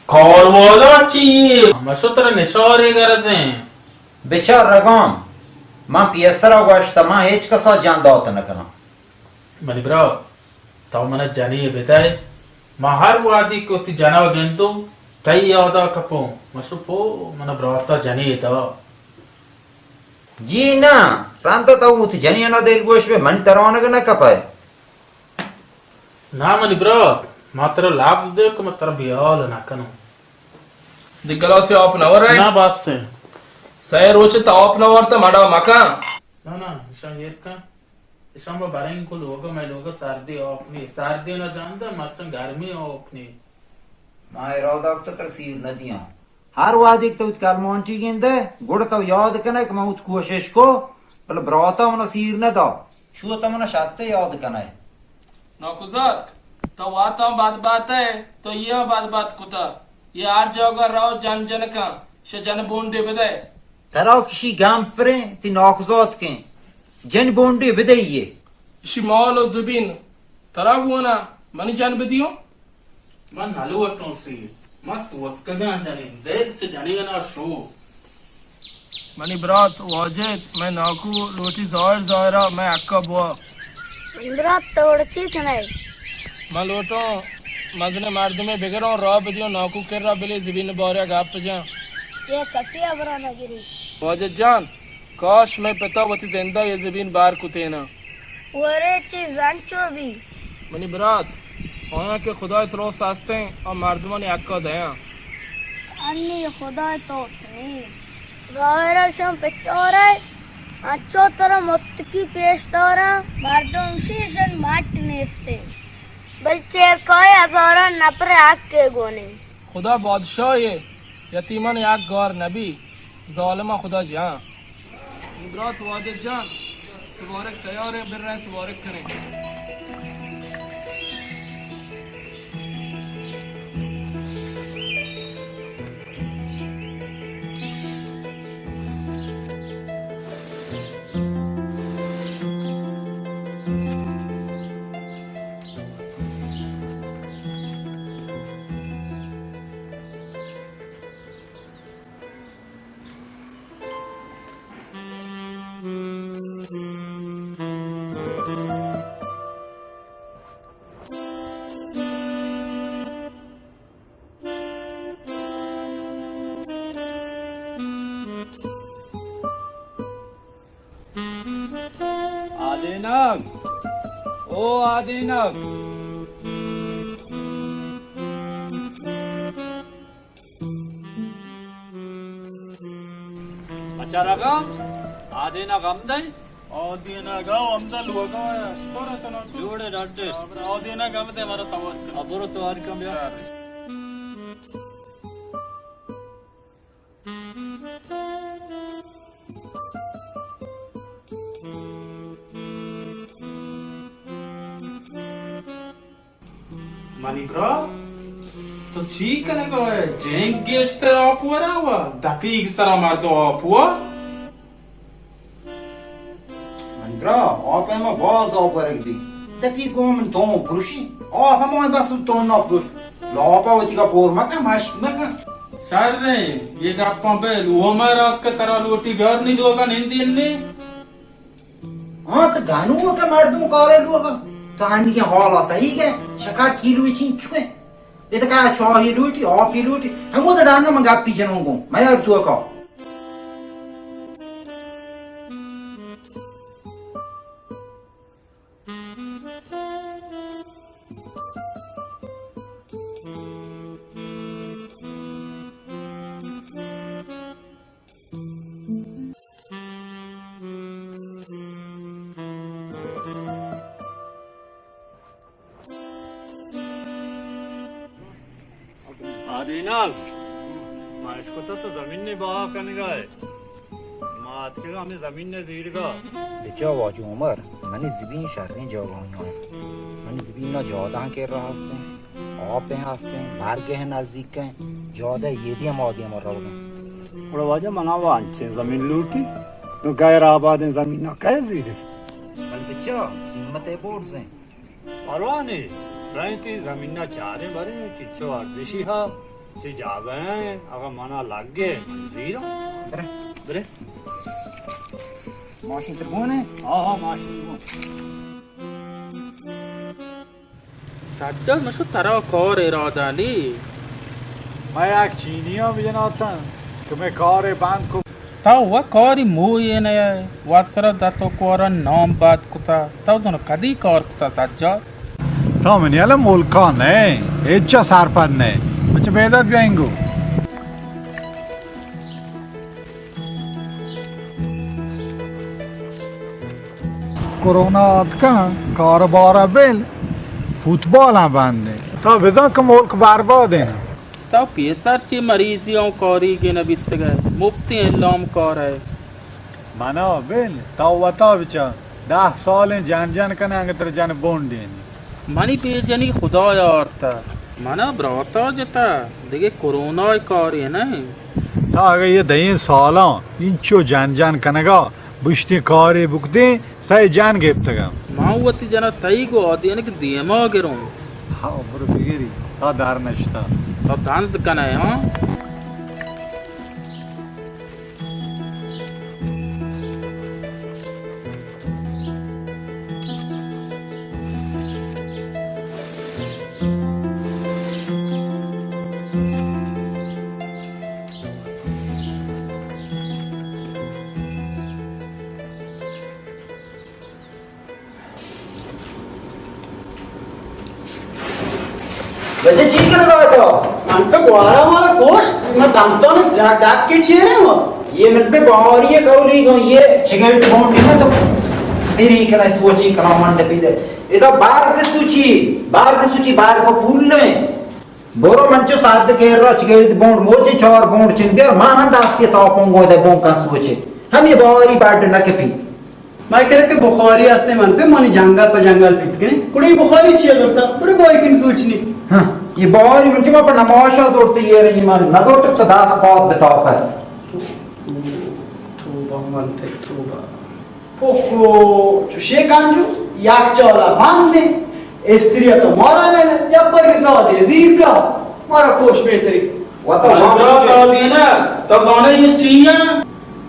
کاروالا چی؟ ہمشو ترا نشارے گرزیں۔ بچار رگام، من پیسرا گوشت، من ہچ کسا جان دات نہ کناں۔ منی برات، تو منا جنی بدئے، من ہر وہدی کہ وتی جنا گندوں، تئی یادا کپوں۔ من شو پو، منا براتا جنی دا۔ جی نہ، رندا تو وتی جنی انا دل گوش بے، منی ترانگ نہ کپئے۔ نا منی برات، ما ترا لبز دے کہ ما ترا بیال نہ کنوں۔ دی گلاسے آپ نہ ورئے؟ نا بس ایں۔ سئے روچ تا آپ نہ ورتا مڑا مکن۔ نا نا، اشاں ایر کن۔ اشاں با بریں کو لوگ، مئے لوگ سردی آپ نی۔ سردی نہ جاندا، مرچاں گرمی آپ نی۔ ما ارادہ کتا ترا سیر نہ دیاں۔ ہر وہدے کہ تو وت کلمانٹی گندئے، گڑا تو یاد کنئے کہ من وت کوشش کو، بلے براتا منا سیر نہ دا۔ چو تو منا شرطے یاد کنئے۔ ناکوزاتک، تو واتاں بد بات ئے، تو یہ بد بات کتا۔ یہ ہر جاگہ رو جن جن کن، شہ جن بونڈے بدئے۔ ترا کشی گم پریں، تی ناکوزاتکیں جن بونڈے بدئے یہ۔ اشی مال و زبین ترا گونا، منی جن بدیوں؟ من نہ لوٹوں سیر، من سوتکگاں جنین، دل چہ جنینا شو۔ منی برات واجد، مئے ناکو لوٹی ظاہر ظاہرا مئے حقا بوا۔ منی برات تو وڑ چی کنئے؟ من لوٹوں مزن مردمے بگروں، راہ بدیوں ناکو کرا، بلے زمین بارے گپ جاں۔ یہ کسی ہبرا نہ گری۔ واجد جان، کاش مئے پتا وتی زندا یہ زمین بار کتینا۔ ورے چی زنچو بی؟ منی برات، آیاں کہ خدائے تروس ہستیں، آ مردمانی حقا دیاں۔ انی خدائے تروس نی۔ ظاہرا شم پچارے، انچو ترا متکی پیش داراں، مردم شی شن مٹ نیستیں۔ بل چیرکائے ہزاران نفر حق کے گونے۔ خدا بادشاہ یتیمان یک گار نبی، ظالما خدا جان۔ برات واجد جان، سوارگ تیار ہے، بریں سوارگ کریں۔ آدینک، او آدینک، بچارگا آدینک ہمدئے؟ آدینک ہمدا لوگا، شکر ہے تنا تو۔ جوڑے ڈاڈے۔ آدینک ہمدئے، مارا توار کن۔ آ، برو توار کن بیا۔ منی برا، تو چی کنگا ئے؟ جنگ گیشتر آپ ورا وا، دپیگ سرا مردم آپ وا۔ من برا، آپ ءَ ما باز آپ ورگ بی۔ دپی گوں من تو پروشی۔ آپ ہمائیں بس تو نہ پروش۔ لاپا وتی کا پور مکن، مشک مکن۔ شریں، یہ گپاں بل، وہ میں رات کا ترا لوٹی بیار نہیں لوگا نندی نے۔ ہاں، تو گانو کا مردم کارے لوگا۔ تو آنی کے حالا صحیح ہے، شکا کیلو چین چکے۔ اے تکا چاہی لوٹی، آپی لوٹی، ہمود ڈانا من گپی جنوں گوں، میار تو کا۔ آدینک، ما اشکتا تو زمین نے بہا کنگا ئے۔ ما اتکگا ہمیں زمین نے زیرگا۔ بچا واجہ عمر، منی زمین شریں جاگہانی آں۔ منی زمین نا جادہ کے راہ ہستیں۔ آپ ہیں ہستیں، مرگ ہیں نزدیک ہیں۔ جادہ یہ دیم آدیم روگیں۔ گڑا واجہ منا وا انچیں زمین لوٹی، تو غیر آبادیں زمین نا کئے زیرے؟ بل بچا، قیمت ہے بورزیں۔ پرواہ نے، رہیں تی زمین نا چاریں بریں، چچو ارزشی ہا، چی جاگہ ہیں، اگر منا لگ گئے، من زیروں۔ برے۔ برے۔ ماشین تر بونے؟ ہاں، ہاں، ماشین بون۔ سجاد، من شو ترا کار ارادہ نی۔ من یک چینی ہم بجناتاں کہ میں کار بند کو۔ تو و کاری موئی نہ ئے، و سر دت و کوارا نام بد کتا۔ تو زن کدی کار کتا سجاد؟ تو منی ال ملکا نہ، ہچ سرپد نہ۔ بچہ بیداد بیا انگو۔ کرونا آتکاں، کاروبار بل، فوتبال ہم بند ہے۔ تو بزاں کہ ملک برباد ہے۔ تو پیسر چی مریضی ہوں کاری گے نہ بیتگے، مفتی اعلام کار ہے۔ منا بل، تو وتا بچا، دہ سال جان جان کنے انگتر جان بونڈین۔ منی بے جنی خدایا آرتا، منا براتا جتا، دگہ کرونا کاری نہ۔ تا اگہ یہ دہیں سالاں انچو جان جان کنگا، بشتیں کارے بکتیں، سئے جان گپتگاں۔ ما وتی جنا تئی گو آدینک دیما گروں۔ ہاں، برو بگری، تا دار نشتا۔ تا دنز کنے، ہاں؟ بچے چی کنگا تو؟ من پہ گوارا مارا گوشت، من دمتان ڈاک، ڈاک کے چیرے ہوں۔ یہ من پہ باوری ہے کولی گوں، یہ سگریٹ بونڈ نہیں تو میری کنا سوچی کنا من ڈپی دے۔ ادا بار کے سوچی، بار کے سوچی، بار کو پھول نہیں۔ برو من چو ساعت کے را سگریٹ بونڈ موچے چار بونڈ چن بیار، ما ہم دست کے تاپوں گو دے بون کا سوچے۔ ہم یہ باوری بڈ نہ کپی۔ مئے کرا کہ بخاری ہستیں، من پہ منی جنگل پہ جنگل پیت کنیں۔ کڑے بخاری چیا زرتا؟ برے بوئی کن سوچنی۔ ہاں، یہ بخاری من چما پہ نماشا زرتے، یہ رہی من نہ زرتے تو داس پاک بتاپے۔ توبہ من تے توبہ۔ پوکو چوشے کنجو، یک چالا بند ہے، استری تو مارا لینے، یا پر سادے زیر کا، مارا کوش بہتری۔ وتا من را تا دینا، تا زانے یہ چیاں؟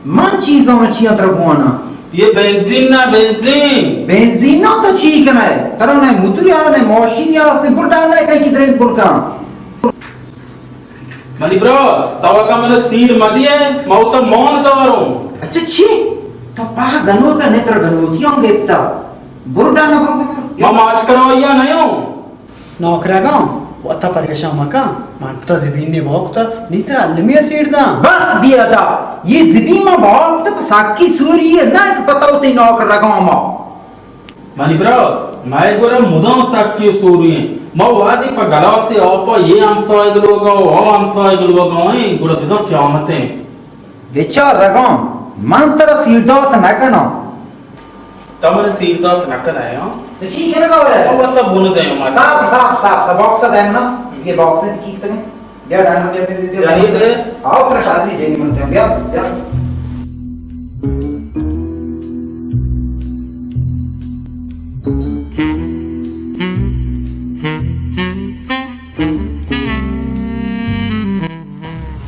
من چیزاں چیاں ترا بوانا۔ یہ بنزین نہ، بنزین۔ بنزین نہ تو چی کنئے؟ ترا نہ موتر یا نہ ماشین یا است، بر ڈالا کئی کی درین پر کن۔ منی برا، تو اگا من سیر مدیے، ما وتا مان داروں۔ اچھا چی؟ تو پا گنوکا نہ، ترا گنوکی ہم گپتا۔ بر ڈالا، بر، بر، بر۔ ما ماشکرا یا نیوں۔ نوکرگاں، وتا پریشان مکن۔ من پتا زبین نے باکتا، نی ترا المی سیر داں۔ بس بی ادا، یہ زبین ما باکتا پہ ساکی سوری ہے، نہ کہ پتا ہوتی نوکرگاں ما۔ منی برات، مئے گورا مدام سکی و سوری انت۔ ما وہدے پہ گلاسے آپا یہ ہمسایگ لوگا و آ ہمسایگ لوگا ایں، گڑا بزاں قیامت انت۔ بچار رگام، من ترا سیر دات نہ کناں۔ تو من سیر دات نہ کنئے، ہاں؟ تو چی کنگا ئے؟ تو وتا بن دے ما۔ صاف، صاف، صاف، صاف، باکس دے نا۔ یہ باکس ہے، کیس ہے؟ بیا ڈانا، بیا، بیا، بیا، بیا۔ جانی دے۔ آؤ، ترا شادی جنی من تے، بیا، بیا۔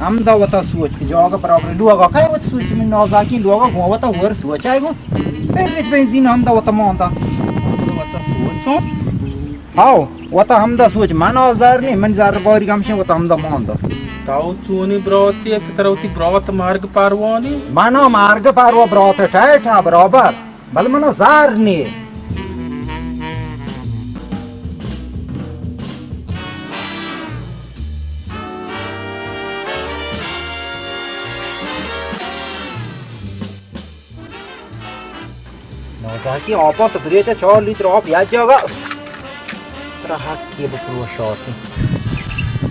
ہمدا وتا سوچ کہ جاگہ برابر لوگا کئے وت سوچ من نازاکی لوگا گوں وتا ور سوچ آئے گوں۔ پر رچ بنزین ہمدا وتا ماندا۔ وتا سوچ۔ ہاو، وتا ہمدا سوچ، من آزار نی، من زر باری گمشن وتا ہمدا ماندا۔ تو چونی براتی کہ ترا وتی برات مارگ پاروانی؟ منا مارگ پاروا برات ٹیٹ ہاں برابر، بل منا زار نی۔ نازاکی آپا تو بریت چار لیتر آپ یک جاگا۔ ترا حق یہ بپرو شاتی۔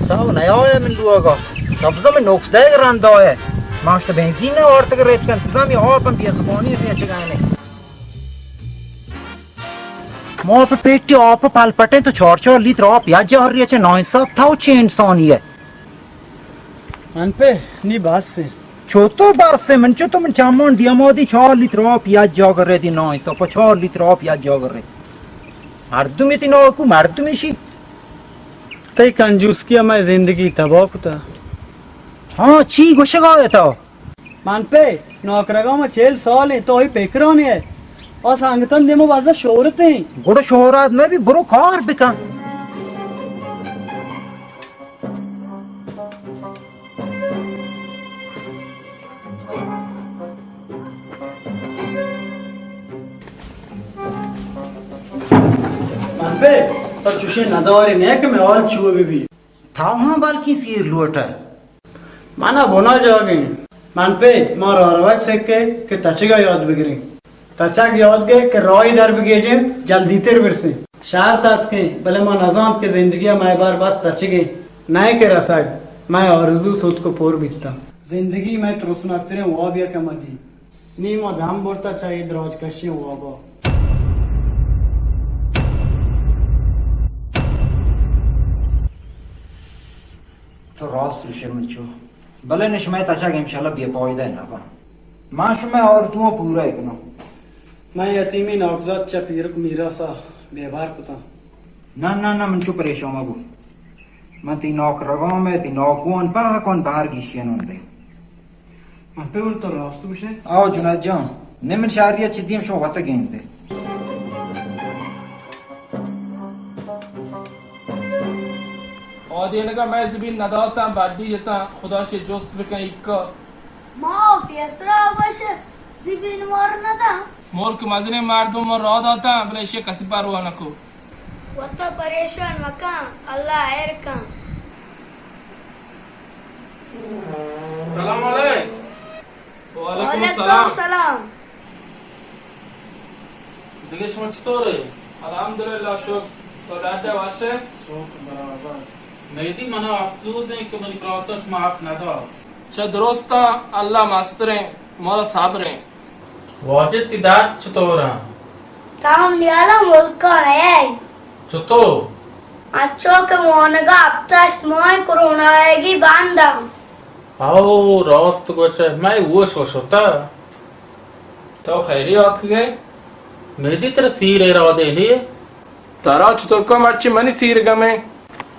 تو نیائے من لوگا۔ تو بزا من نقصہ رندا ہے۔ ماشت بنزین آرتگ ریت کن۔ بزا می آپ ہم بیا زبانی ریچگانے۔ ما پہ پیٹی آپ پل پٹیں تو چار چار لیتر آپ یک جاگا ریچے ناانصاف تو چے انسانی ہے؟ من پہ نی بس ہے۔ چو تو بس ہے، من چو تو من چمان دیما دی چار لیتر آپ یک جاگا رہ دی ناانصاف، پہ چار لیتر آپ یک جاگا رہ۔ مردم تی ناکو مردم شی۔ تئی کنجوسکی مئے زندگی تباہ کتا۔ ہاں، چی گوشگا ہے تو؟ من پہ نوکرگاں ما چل سال ہیں، تو ہی پکرانے ہے۔ اور سنگتن دیما بازا شہرت ہیں۔ گڑا شہرت میں بھی برو کار بکن۔ من پہ پر چوشے ندارے نہ کہ میں حال چو بی بی۔ تھا ہاں بلکیں سیر لوٹا۔ منا بنا جاگیں۔ من پہ ما راروک سکے کہ تچگا یاد بگریں۔ تچگ یاد گے کہ راہی در بگیجیں، جلدی تر برسیں۔ شہر تتکیں، بلے ما نزانت کہ زندگی مئے بار بس تچگیں، نئے کہ رسگ۔ مئے آرزو سوتک و پر بیتا۔ زندگی مئے ترسناکتریں واب یک مدی۔ نی ما دم برتا چہ اے دراج کشیں وابا۔ تو راست گوشے من چو۔ بلے نی شمئے تچگ انشاءاللہ بے پائدہ نہ باں۔ ما شمئے آرزواں پورا کناں۔ من یتیمی ناکزات چہ پیرک میراثا بے بار کتاں۔ نہ، نہ، نہ، من چو پریشان مبو۔ من تی ناکرگاں مئے، تی ناکوان پہ کن بہر گیشین دے۔ من پہ گڑا تو راست گوشے؟ آو جنید جان، نی من شہری چہ دیم شما وت گیندے۔ آدینگا مئے زبین نداتاں، بڈی جتاں، خدا شے جست بکن ایکا۔ ما پیسرا گوش زبین مار نداں۔ ملک مزنیں مردم ما را داتاں، بلے ایشی کسی پرواہ نکو۔ وتا پریشان مکن، اللہ خیر کن۔ سلام علیک۔ وعلیکم السلام۔ دگہ شما چطور ئے؟ الحمدللہ شکر۔ تو ڈاڈا وش ئے؟ شکر برابر۔ مہدی، منا افسوز ایں کہ منی براتا شما حق ندات۔ چہ درستاں اللہ مستریں، مولا صبریں۔ واجد، تی درد چطور ایں؟ تام نیالا ملکا نیائے۔ چطور؟ انچو کہ وانگا ہپت ہشت ماہ کرونا آئیگی بند ایں۔ او راست گوشئے، مئے ہوش و شتہ۔ تو خیری آتکگئے؟ مہدی، ترا سیر ارادے نے؟ ترا چطور کا مرچی منی سیر گمیں؟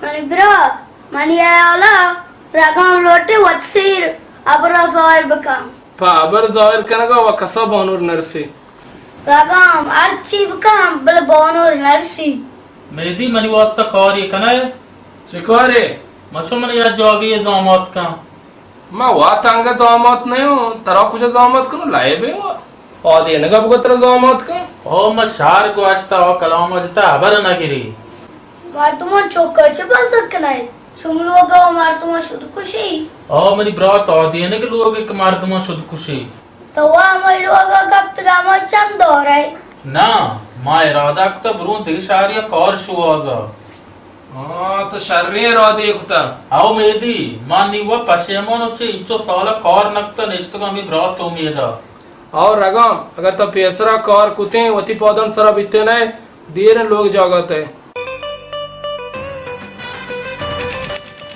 منی برات، منی حیالا رگام لوٹے وت سیر ابرا ظاہر بکن۔ پہ ابر ظاہر کنگا و کسا بانور نرسے۔ رگام، ہرچی بکن، بلے بانور نرسی۔ مہدی، منی واسطہ کارے کنئے؟ چے کارے؟ مشو من یک جاگہے زامات کن۔ ما وت انگت زامات نیوں، ترا کجا زامات کنوں؟ لائبے وا۔ آدینگا بگو ترا زامات کن۔ او ما شہر گوشتا، او کلام جتا، ہبر نگری۔ مردمان چوکا چہ بزگ کنئے؟ شمے لوگا و مردمان شد کشی؟ او منی برات، آدینگ لوگے کہ مردمان شد کشی۔ تو وا ہمے لوگا کپتگا، ہمے چند دورئے؟ نا، ما ارادہ کتا بروں دگہ شہریا کار شوہازا۔ ہاں، تو شریں ارادے کتا۔ او مہدی، ما نی وا پشیمان و چہ انچو سالا کار نکتا، نشتگا ہمے برات امیدا۔ او رگام، اگر تو پیسرا کار کتیں، وتی پادان سرا بیتے نئے، دیریں لوگ جاگا تے۔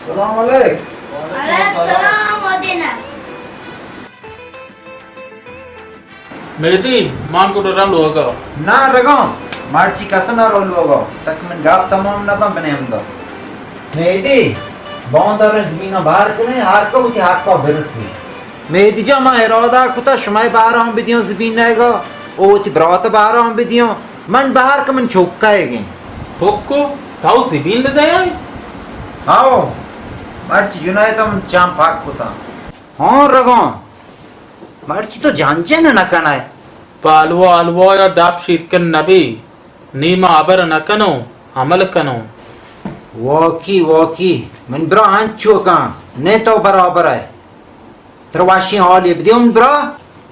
سلام علیک۔ وعلیکم السلام، آدینگ۔ مہدی، مان گڈ رم لوگا۔ نا رگام، مرچی کس نہ رو لوگا، تک من گپ تمام نہ بن بنے ہمدا۔ مہدی، باندا رے زمینا بہر کنے، ہر کو وتی حقا برسی۔ مہدی جان، ما ارادہ کتا شمئے بہرا ہم بدیاں زمین نئیگا، او وتی برات بہرا ہم بدیاں۔ من بہر کہ من چوکا ئیگیں۔ پکو، تاو زمین دئے؟ ہاو، مرچی جنید من چام پاک کتا۔ ہاں رگاں، مرچی تو جان جن نہ کنئے۔ پہ حلوا حلوا یا دپ شیرکن نبی، نی ما ہبر نہ کنوں، عمل کنوں۔ واکی، واکی، من برا انچو کن، نے تو برابر ئے۔ ترا وشیں حالے بدیوں برا؟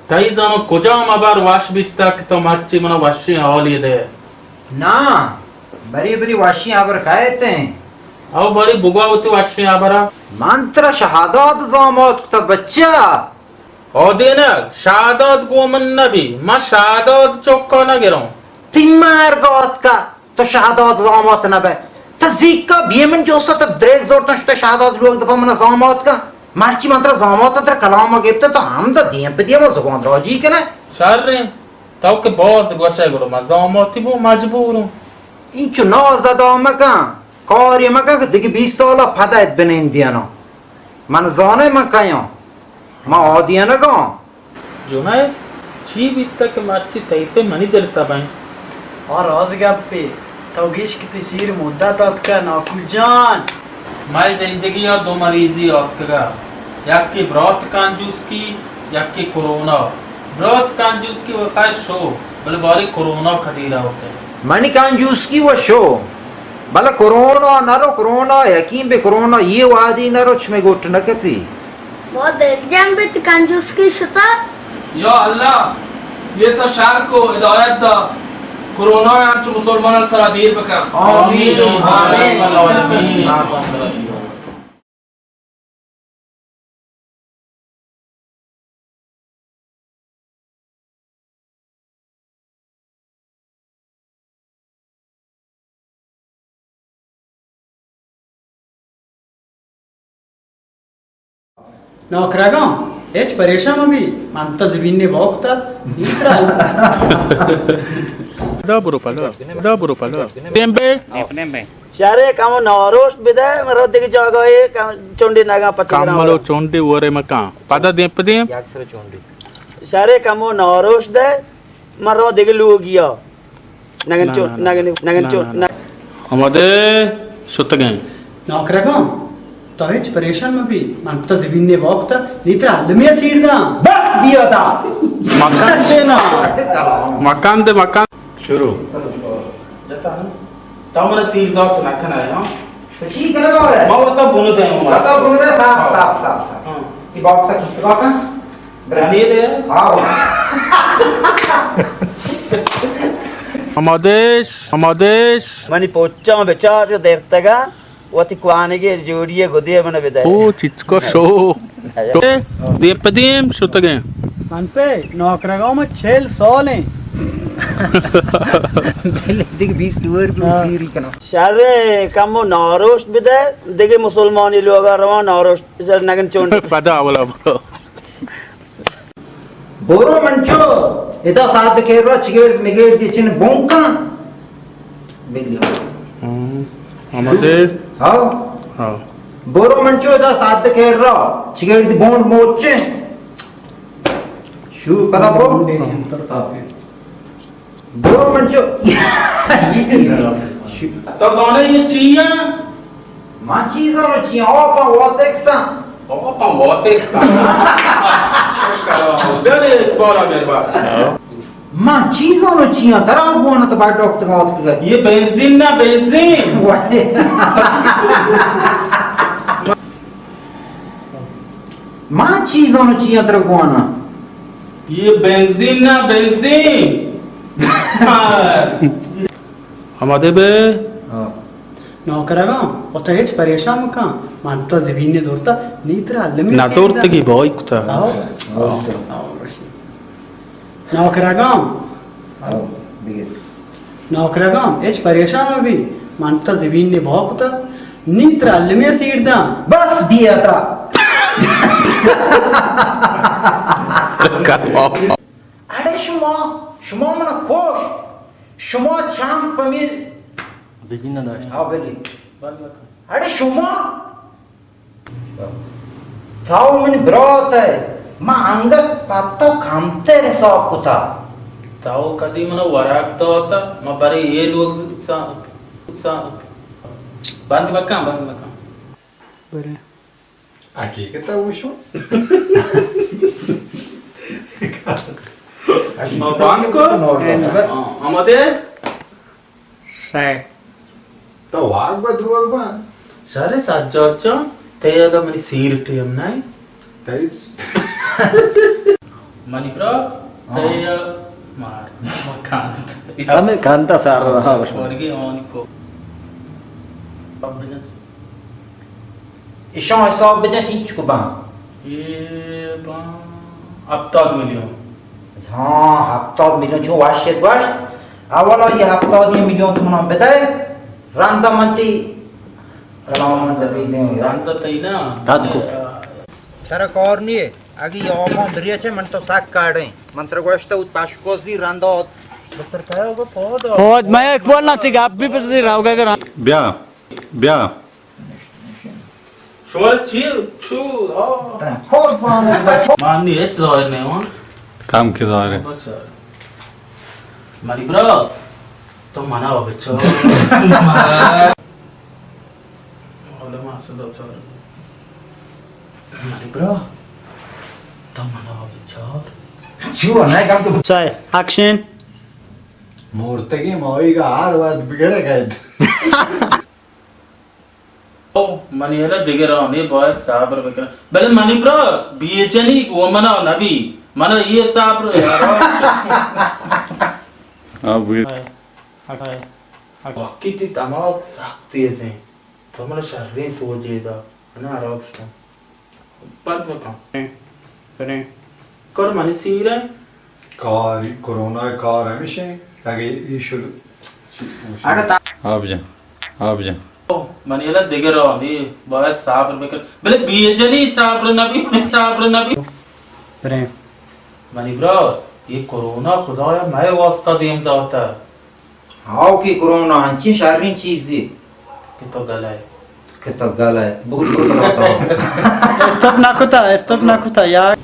تئی زانو کجام ہبر وش بیتگ کہ تو مرچی منا وشیں حالے دئے؟ نا، بری بری وشیں ہبر کئیت ایں۔ او بری بگوا وتی وشیں ہبرا۔ من ترا شہداد زامات کتا بچہ۔ آدینگ، شہداد گوں من نبی، من شہداد چکا نگروں۔ تئی مرگ آتکا۔ تو شہداد زامات نہ بئے۔ تو زیکا بے من جوسا تو دریگ زورتاں شتہ شہداد لوگ دپا منا زامات کن۔ مرچی من ترا زامات ترا کلام گپتہ تو ہمدا دیم پہ دیم زبان دراجی کنئے۔ شریں، تو کہ باز گوشئے گڑا من زاماتی بوں مجبوروں۔ اینچو ناز ادا مکن۔ کارے مکن کہ دگہ بیست سالا پدا ات بنندیانا۔ من زانئے من کئے آں۔ من آدینگاں۔ جنید، چی بیتگ کہ مرچی تئی پہ منی دل تب انت؟ آ راز گپے، تو گیش کہ تئی سیر مدت آتکہ ناکو جان۔ مئے زندگیا دو مریضی آتکگا، یکے برات کنجوسکی، یکے کرونا۔ برات کنجوسکی و خیر شو، بلے بارے کرونا کدی روت؟ منی کنجوسکی و شو، بلے کرونا نرو، کرونا یقین بے، کرونا یہ وادی نرو، چمے گوٹ نکپی۔ ما دل جنگ بیت کنجوسکی شتا۔ یا اللہ، یہ تو شر کو ہدایت دا، کرونا ہم چو مسلمان سرا دیر بکن۔ آمین۔ آمین۔ نوکرگاں، ہچ پریشان مبی، من تو زمین نے بوکتا، نیترا۔ پدا برو پدا، پدا برو پدا۔ دیم بے۔ شرے کمو ناروشت بدئے، مرو دگہ جاگہے کم چنڈے نگاں پچ کملو چنڈے ورے مکان۔ پدا دیم پہ دیم۔ شرے کمو ناروشت دئے، مرو دگہ لوگیا۔ نگن چو، نگن، نگن چو، نہ۔ آمادے شتگیں۔ نوکرگاں، تو ہچ پریشان مبی، من پتا زمین نے بوکتا، نیترا المے سیر داں۔ بس بیا دا۔ مکان۔ مکان دے مکان۔ شروع۔ جتا نا؟ تو منا سیر دات نہ کنئے، ہاں؟ تو چی کرگا ہے؟ ما وتا بنو دے ہوں۔ وتا بنو دے، صاف، ہاں۔ صاف، صاف، صاف۔ ہاں۔ یہ باکس کس کا کن؟ برانی دے؟ ہاں۔ ہمادیش، ہمادیش۔ منی پوچاں بچار جو درتگا۔ وتی کوانگے جوڑی ء گدے ء من بدئے۔ او چچکا شو۔ دیم پہ دیم شتگیں۔ من پہ نوکرگاں من چل سال ایں۔ بلے دگہ بیست ور کو ہاں۔ سیری کناں۔ شر کمو ناروشت بدئے، دگہ مسلمانی لوگا رواں ناروشت سر نگن چون۔ پدا اولا برو۔ برو من چو ادا ساعت کیر را چگیر مگیر دی چن بونکاں۔ بگلی۔ ہم۔ آمادے؟ ہاں۔ ہاں۔ برو من چو ادا ساعت کیر را چگیر دی بونڈ موچے۔ شو پدا بو۔ بونڈے چن تر تاپی۔ برو من چو، یہ چیز۔ تو زانے یہ چی ہیں؟ من چیزاں چی ہیں؟ آپاں واتکساں۔ آپاں واتکساں۔ شکر۔ بیا اقبال مہربان۔ من چیزاں چی ہیں؟ ترا بونا تو بڑا ڈاکٹر آت کہ۔ یہ بنزین نہ، بنزین۔ من چیزاں چی ہیں ترا گوانا؟ یہ بنزین نہ، بنزین۔ آمادے بے۔ ہاں۔ نوکرگاں، و تو ہچ پریشان مکن۔ من تو زمین نے زورتا، نی ترا المی نہ زورتگی بھائی کتا۔ آؤ۔ آؤ۔ نوکرگاں۔ آؤ، بگیر۔ نوکرگاں، ہچ پریشان مبی۔ من تو زمین نے بھا کتا، نی ترا المی سیڑ داں۔ بس بیا تا۔ اڑے شما، شما منا کوش، شما چم پمیر۔ زگی نداشت۔ ہاں، بلی۔ اڑے شما، تو منی برات ئے، من انگت پہ تو کمتر حساب کتا۔ تو کدی منا وراک داتا، من برے اے لوگ سا-، سا-، بند مکن، بند مکن۔ برے۔ حقیقت ءَ وشو۔ ما بند کو؟ ہاں، آمادے؟ شے۔ تو واک با دروگ با۔ شر سجاد جان، تئی ادا منی سیر ٹیم نہ۔ تئی؟ منی برا، ہاں۔ تئی مار، ما کانت۔ ہمیں کانتا سار رہا وشو۔ ورگی آن کو۔ ایشاں حساب بجن چینچکو باں؟ اے باں ہپتاد میلیون۔ ہاں، ہپتاد میلیون چون واشت گوشت۔ اولا یہ ہپتاد میلیون تو منا بدے، رندا من تی کلام من دبی دیں۔ رندا تئی نا۔ تد کو۔ ترا کار نیے، اگہ یہ آبان دریا چے من تو سک کاڑیں۔ من ترا گوشتا اوت پشکوزی رندا۔ پود میں اقبال نہ تی گپ بھی پتی راوگا کرا۔ بیا۔ بیا۔ شمارا چی؟ چو، آ۔ تاں کور پانے بچ۔ مانی ہچ ظاہر نہیں ہوا۔ کام کے ظاہر ہے۔ بس یار۔ منی برا، تو منا بچو۔ اولا ما صدا چار۔ منی برا، تو منا بچار۔ چو، نہیں کم تو۔ چائے، ایکشن۔ مورتگی ماوی کا ہر وقت بگڑے گئے۔ او، منی ہیلا دگہ راہ نے باید صبر بکن۔ بلے منی برا، بیچنی گو منا نبی۔ منا یہ صبر۔ ہاں، بگیر۔ واقعی تی دماغ سخت تیز ہیں۔ تو منا شریں سوجے دا۔ منا عرب شتا۔ بند بکن۔ بریں۔ کر منی سیر ہے۔ کار، کرونا کار ہمیش ہیں۔ اگہ ایشل۔ اگہ تا۔ آپ جان، آپ جان۔ او، منی اللہ دگہ رو، یہ باید صبر بکن۔ بلے بیجنی صبر نبی، صبر نبی۔ بریں۔ منی برا، یہ کرونا خدایا مئے واسطہ دیم داتا۔ ہاو کہ کرونا انچیں شریں چیزے۔ کہ تو گلہ ئے۔ کہ تو گلہ ئے۔ بگو تو گلہ تو۔ استاپ نہ کتا، استاپ نہ کتا یار۔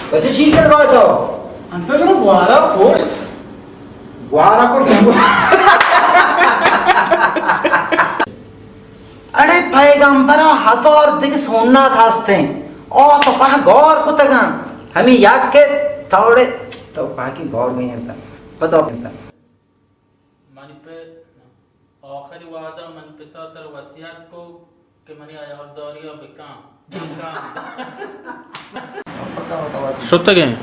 بچے چی کر رہا تو؟ ان پہ میرا گوارا کوٹ۔ گوارا کوٹ۔ اڑے پیغمبر ءَ ہزار دگہ سنت ہستیں۔ آ تو پہ گار کتگاں۔ ہمیں یک توڑے تو پاکی گار گئی انت۔ پدا انت۔ من پہ آخری وعدہ من پتا تر وصیت کو کہ منی عیالداری ءَ بکن۔ شتگیں۔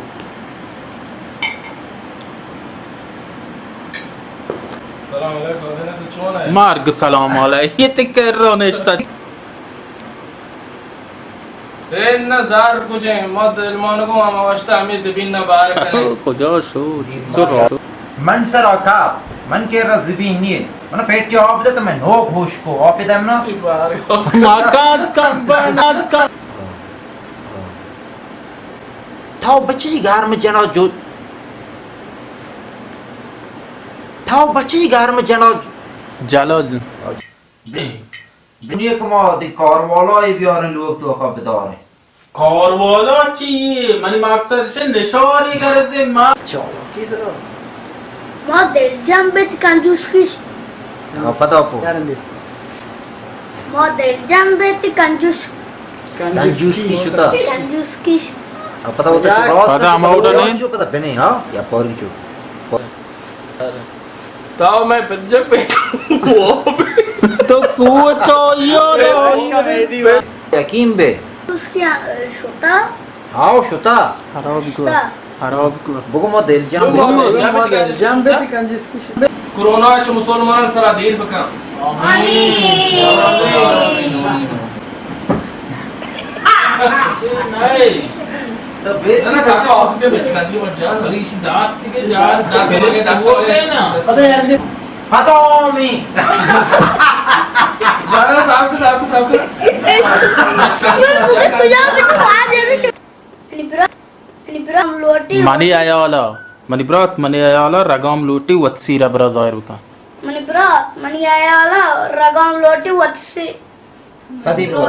سلام علیکم، تو چون ئے؟ مرگ سلام علیک۔ یہ تے کر رو نشتا۔ اے نہ زار کجیں، ما دلمانگو ہم وشتا ہمیں زمین نہ بار کنے۔ کجا شو؟ چو رو؟ من سرا کاپ، من کرا زبین نیے۔ من پیٹی آپ دے تو میں نوک ہوش کو، آپ دے منا۔ مکان کن، بنات کن۔ تھاو بچی گھر میں جنا جو، تھاو بچی گھر میں جنا جلال۔ دنیا کہ ما دی کاروالا بیاریں لوگ تو کا بداریں۔ کار والا چی؟ منی مقصد چہ نشاری گرز ما۔ چالو کی سر؟ ما دلجم بیت کنجوس کش۔ ہاں، پتا کو۔ ما دلجم بیت کنجوس۔ کنجوس کی شتا؟ کنجوس کش۔ ہاں، پتا ہوتا چی راست پتا ہم اوٹا نہیں۔ چو پتا بنے، ہاں؟ یا پوری چو۔ تو میں پجے پہ تو سوچو یار۔ یقین بے۔ اس کی، آ، شتا۔ ہاؤ، شتا۔ خراب کو۔ شتا۔ خراب کو۔ بگو ما دل جان بگو۔ ما دل جان بگو۔ کرونا چہ مسلمان سرا دیر بکن۔ آمین۔ آمین۔ تو بے نہ، نہ، کچا آف کے بچ کر دی، مر جان۔ ولی اسی داس دیگه جان داس دیگه، داس دیگه۔ نا۔ پتا یار، پتا می۔ جان، صاحب کو، صاحب کو، صاحب کو۔ منی برات، منی برات، ہم لوٹی منی وت- حیالا، منی برات، منی حیالا رگام لوٹی وت سیر ابرا ظاہر بکن۔ منی برات، منی حیالا رگام لوٹی وت سی-، پدی برو۔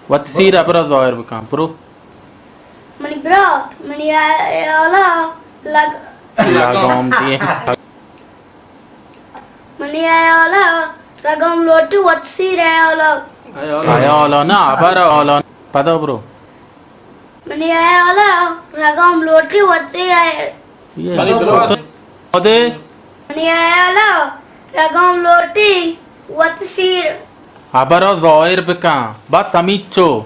وت سیر ابرا ظاہر بکن، برو۔ منی برات، منی حیالا لگ-، لگام دیے۔ منی حیالا رگام لوٹی وت سیر حیالا۔ حیالا نا، ابر حیالا۔ پدا برو۔ منی حیالا رگام لوٹی وت سیر۔ یہ منی برات۔ اودے۔ منی حیالا رگام لوٹی وت سیر۔ ابرا ظاہر بکن۔ بس ہمیچو۔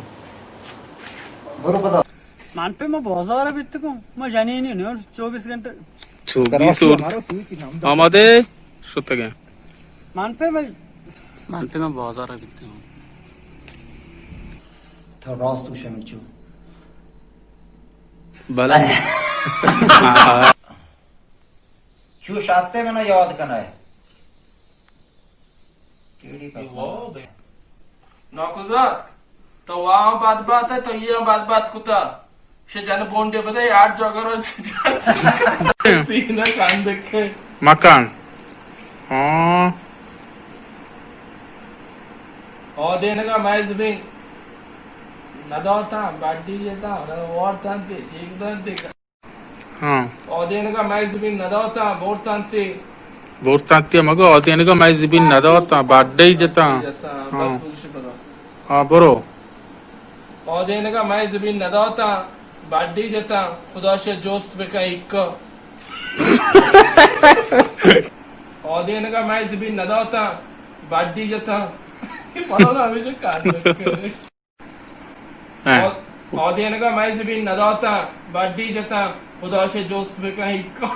برو پدا۔ من پہ ما بازار بیتگوں، ما جنینی نور چوبیس گھنٹہ۔ چوبیس اور آمادے شتگیں۔ من پہ ما من پہ ما بازار بیتگوں۔ تو راست گوشے من چو۔ بلے۔ چو شاتے منا یاد کنائے۔ ناکوزات، تو واہاں بدبات ئے، تو یہ بدبات کتا۔ شے جن بونڈے بدے، یار جوگر و سینہ کان دکھے۔ مکان۔ ہاں۔ او دینگا میں زمین ندوتا، باڈی جتا، وارتان تے، چیک دان تے۔ ہاں۔ آدینگا مئے زمین نداتاں، بورتانتی۔ بورتانتی مگو، آدینگا مئے زمین نداتاں، باڈی جتاں۔ جتاں، ہاں۔ بس بگوشی پدا۔ ہاں، برو۔ آدینگا مئے زمین نداتاں، باڈی جتاں، خدا شے جوست بکن ایکا۔ آدینگا مئے زمین نداتاں، باڈی جتاں۔ پدا ہمیشہ کار کرے۔ ہاں۔ آ-، آدینگا مئے زمین نداتاں، باڈی جتاں، خدا شے جوست بکن ایکا۔